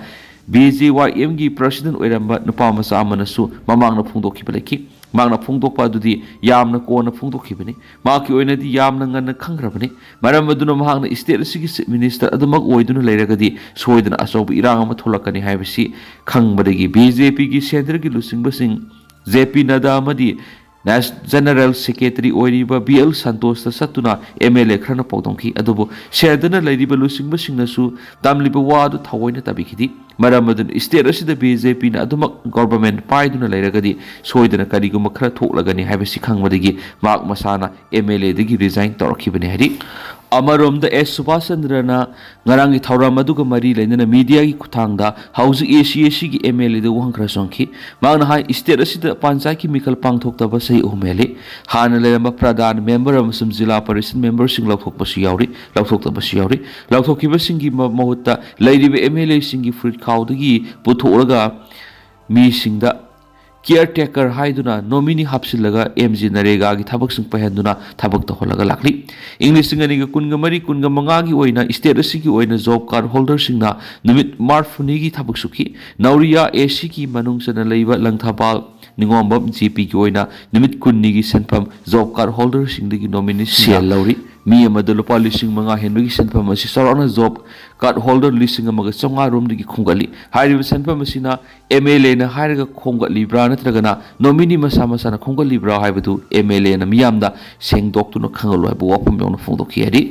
ꯕꯤ ꯖꯦ ꯋꯥꯏ ꯑꯦꯝꯒꯤ ꯄ꯭ꯔꯁꯤꯗꯦꯟ ꯑꯣꯏꯔꯝꯕ ꯅꯨꯄꯥ ꯃꯆꯥ ꯑꯃꯅꯁꯨ ꯃꯃꯥꯡꯗ ꯐꯣꯡꯗꯣꯛꯈꯤꯕ ꯂꯩꯈꯤ꯫ ꯃꯍꯥꯛꯅ ꯐꯣꯡꯗꯣꯛꯄ ꯑꯗꯨꯗꯤ ꯌꯥꯝꯅ ꯀꯣꯟꯅ ꯐꯣꯡꯗꯣꯛꯈꯤꯕꯅꯤ꯫ ꯃꯍꯥꯛꯀꯤ ꯑꯣꯏꯅꯗꯤ ꯌꯥꯝꯅ ꯉꯟꯅ ꯈꯪꯈ꯭ꯔꯕꯅꯤ꯫ ꯃꯔꯝ ꯑꯗꯨꯅ ꯃꯍꯥꯛꯅ ꯁ꯭ꯇꯦꯠ ꯑꯁꯤꯒꯤ ꯆꯤꯐ ꯃꯤꯅꯤꯁꯇꯔ ꯑꯗꯨꯃꯛ ꯑꯣꯏꯗꯨꯅ ꯂꯩꯔꯒꯗꯤ ꯁꯣꯏꯗꯅ ꯑꯆꯧꯕ ꯏꯔꯥꯡ ꯑꯃ ꯊꯣꯛꯂꯛꯀꯅꯤ ꯍꯥꯏꯕꯁꯤ ꯈꯪꯕꯗꯒꯤ ꯕꯤ ꯖꯦ ꯄꯤꯒꯤ ꯁꯦꯟꯇꯔꯒꯤ ꯂꯨꯆꯤꯡꯕꯁꯤꯡ ꯖꯦ ꯄꯤ ꯅꯗꯥ ꯑꯃꯗꯤ ꯅꯦꯁ-, ꯖꯦꯅꯔꯦꯜ ꯁꯦꯀ꯭ꯔꯦꯇꯔꯤ ꯑꯣꯏꯔꯤꯕ ꯕꯤ ꯑꯦꯜ ꯁꯟꯇꯣꯁꯇ ꯆꯠꯇꯨꯅ ꯑꯦꯝ ꯑꯦꯜ ꯑꯦ ꯈꯔꯅ ꯄꯥꯎꯗꯝꯈꯤ꯫ ꯑꯗꯨꯕꯨ ꯁꯦꯟꯇꯔꯅ ꯂꯩꯔꯤꯕ ꯂꯨꯆꯤꯡꯕꯁꯤꯡꯅꯁꯨ ꯇꯝꯂꯤꯕ ꯋꯥ ꯑꯗꯨ ꯊꯑꯣꯏꯅ ꯇꯥꯕꯤꯈꯤꯗꯦ꯫ ꯃꯔꯝ ꯑꯗꯨꯅ ꯁ꯭ꯇꯦꯠ ꯑꯁꯤꯗ ꯕꯤ ꯖꯦ ꯄꯤꯅ ꯑꯗꯨꯃꯛ ꯒꯣꯚꯔꯟꯃꯦꯟꯠ ꯄꯥꯏꯗꯨꯅ ꯂꯩꯔꯒꯗꯤ ꯁꯣꯏꯗꯅ ꯀꯔꯤꯒꯨꯝꯕ ꯈꯔ ꯊꯣꯛꯂꯒꯅꯤ ꯍꯥꯏꯕꯁꯤ ꯈꯪꯕꯗꯒꯤ ꯃꯍꯥꯛ ꯃꯁꯥꯅ ꯑꯦꯝ ꯑꯦꯜ ꯑꯦꯗꯒꯤ ꯔꯤꯖꯥꯏꯟ ꯇꯧꯔꯛꯈꯤꯕꯅꯤ ꯍꯥꯏꯔꯤ꯫ ꯑꯃꯔꯣꯝꯗ ꯑꯦꯁ ꯁꯨꯕꯥꯁ ꯆꯟꯗ꯭ꯔꯅ ꯉꯔꯥꯡꯒꯤ ꯊꯧꯔꯝ ꯑꯗꯨꯒ ꯃꯔꯤ ꯂꯩꯅꯅ ꯃꯤꯗꯤꯌꯥꯒꯤ ꯈꯨꯠꯊꯥꯡꯗ ꯍꯧꯖꯤꯛ ꯑꯦ ꯁꯤ ꯑꯦ ꯁꯤꯒꯤ ꯑꯦꯝ ꯑꯦꯜ ꯑꯦꯗ ꯋꯥꯍꯪ ꯈꯔ ꯁꯣꯟꯈꯤ꯫ ꯃꯍꯥꯛꯅ ꯍꯥꯏ, ꯁ꯭ꯇꯦꯠ ꯑꯁꯤꯗ ꯄꯟꯆꯥꯌꯠꯀꯤ ꯃꯤꯈꯜ ꯄꯥꯡꯊꯣꯛꯇꯕ ꯆꯍꯤ ꯑꯍꯨꯝ ꯍꯦꯜꯂꯤ꯫ ꯍꯥꯟꯅ ꯂꯩꯔꯝꯕ ꯄ꯭ꯔꯙꯥꯟ ꯃꯦꯝꯕꯔ ꯑꯃꯁꯨꯡ ꯖꯤꯂꯥ ꯄꯔꯤꯁꯗ ꯃꯦꯝꯕꯔꯁꯤꯡ ꯂꯧꯊꯣꯛꯄꯁꯨ ꯌꯥꯎꯔꯤ, ꯂꯧꯊꯣꯛꯇꯕꯁꯨ ꯌꯥꯎꯔꯤ꯫ ꯂꯧꯊꯣꯛꯈꯤꯕꯁꯤꯡꯒꯤ ꯃ-, ꯃꯍꯨꯠꯇ ꯂꯩꯔꯤꯕ ꯑꯦꯝ ꯑꯦꯜ ꯑꯦꯁꯤꯡꯒꯤ ꯐꯨꯔꯤꯠꯈꯥꯎꯗꯒꯤ ꯄꯨꯊꯣꯛꯂꯒ ꯃꯤꯁꯤꯡꯗ ꯀꯤꯌꯔ ꯇꯦꯀꯔ ꯍꯥꯏꯗꯨꯅ ꯅꯣꯃꯤꯅꯤ ꯍꯥꯞꯆꯤꯜꯂꯒ ꯑꯦꯝ ꯖꯤ ꯅꯔꯦꯒꯥꯒꯤ ꯊꯕꯛꯁꯤꯡ ꯄꯥꯏꯍꯟꯗꯨꯅ ꯊꯕꯛ ꯇꯧꯍꯜꯂꯒ ꯂꯥꯛꯂꯤ꯫ ꯏꯪ ꯂꯤꯁꯤꯡ ꯑꯅꯤꯒ ꯀꯨꯟꯒ ꯃꯔꯤ ꯀꯨꯟꯒ ꯃꯉꯥꯒꯤ ꯑꯣꯏꯅ ꯁ꯭ꯇꯦꯠ ꯑꯁꯤꯒꯤ ꯑꯣꯏꯅ ꯖꯣꯕ ꯀꯥꯔꯗ ꯍꯣꯜꯗꯔꯁꯤꯡꯅ ꯅꯨꯃꯤꯠ ꯃꯔꯤꯐꯨꯅꯤꯒꯤ ꯊꯕꯛ ꯁꯨꯈꯤ꯫ ꯅꯧꯔꯤꯌꯥ ꯑꯦ ꯁꯤꯒꯤ ꯃꯅꯨꯡ ꯆꯟꯅ ꯂꯩꯕ ꯂꯪꯊꯕꯥꯜ ꯅꯤꯉꯣꯝꯕꯝ ꯖꯦ ꯄꯤꯒꯤ ꯑꯣꯏꯅ ꯅꯨꯃꯤꯠ ꯀꯨꯟꯅꯤꯒꯤ ꯁꯦꯟꯐꯝ ꯖꯣꯕ ꯀꯥꯔꯗ ꯍꯣꯜꯗꯔꯁꯤꯡꯗꯒꯤ ꯅꯣꯃꯤꯅꯤꯁꯤꯡꯅ ꯁꯦꯜ ꯂꯧꯔꯤ꯫ ꯃꯤ ꯑꯃꯗ ꯂꯨꯄꯥ ꯂꯤꯁꯤꯡ ꯃꯉꯥ ꯍꯦꯟꯕꯒꯤ ꯁꯦꯟꯐꯝ ꯑꯁꯤ ꯆꯥꯎꯔꯥꯛꯅ ꯖꯣꯕ ꯀꯥꯔꯗ ꯍꯣꯜꯗꯔ ꯂꯤꯁꯤꯡ ꯑꯃꯒ ꯆꯥꯝꯃꯉꯥ ꯔꯣꯝꯗꯒꯤ ꯈꯣꯝꯒꯠꯂꯤ꯫ ꯍꯥꯏꯔꯤꯕ ꯁꯦꯟꯐꯝ ꯑꯁꯤꯅ ꯑꯦꯝ ꯑꯦꯜ ꯑꯦꯅ ꯍꯥꯏꯔꯒ ꯈꯣꯝꯒꯠꯂꯤꯕ꯭ꯔꯥ ꯅꯠꯇ꯭ꯔꯒꯅ ꯅꯣꯃꯤꯅꯤ ꯃꯁꯥ ꯃꯁꯥꯅ ꯈꯣꯝꯒꯠꯂꯤꯕ꯭ꯔꯥ ꯍꯥꯏꯕꯗꯨ ꯑꯦꯝ ꯑꯦꯜ ꯑꯦꯅ ꯃꯤꯌꯥꯝꯗ ꯁꯦꯡꯗꯣꯛꯇꯨꯅ ꯈꯪꯍꯜꯂꯨ ꯍꯥꯏꯕ ꯋꯥꯐꯝ ꯌꯥꯎꯅ ꯐꯣꯡꯗꯣꯛꯈꯤ ꯍꯥꯏꯔꯤ꯫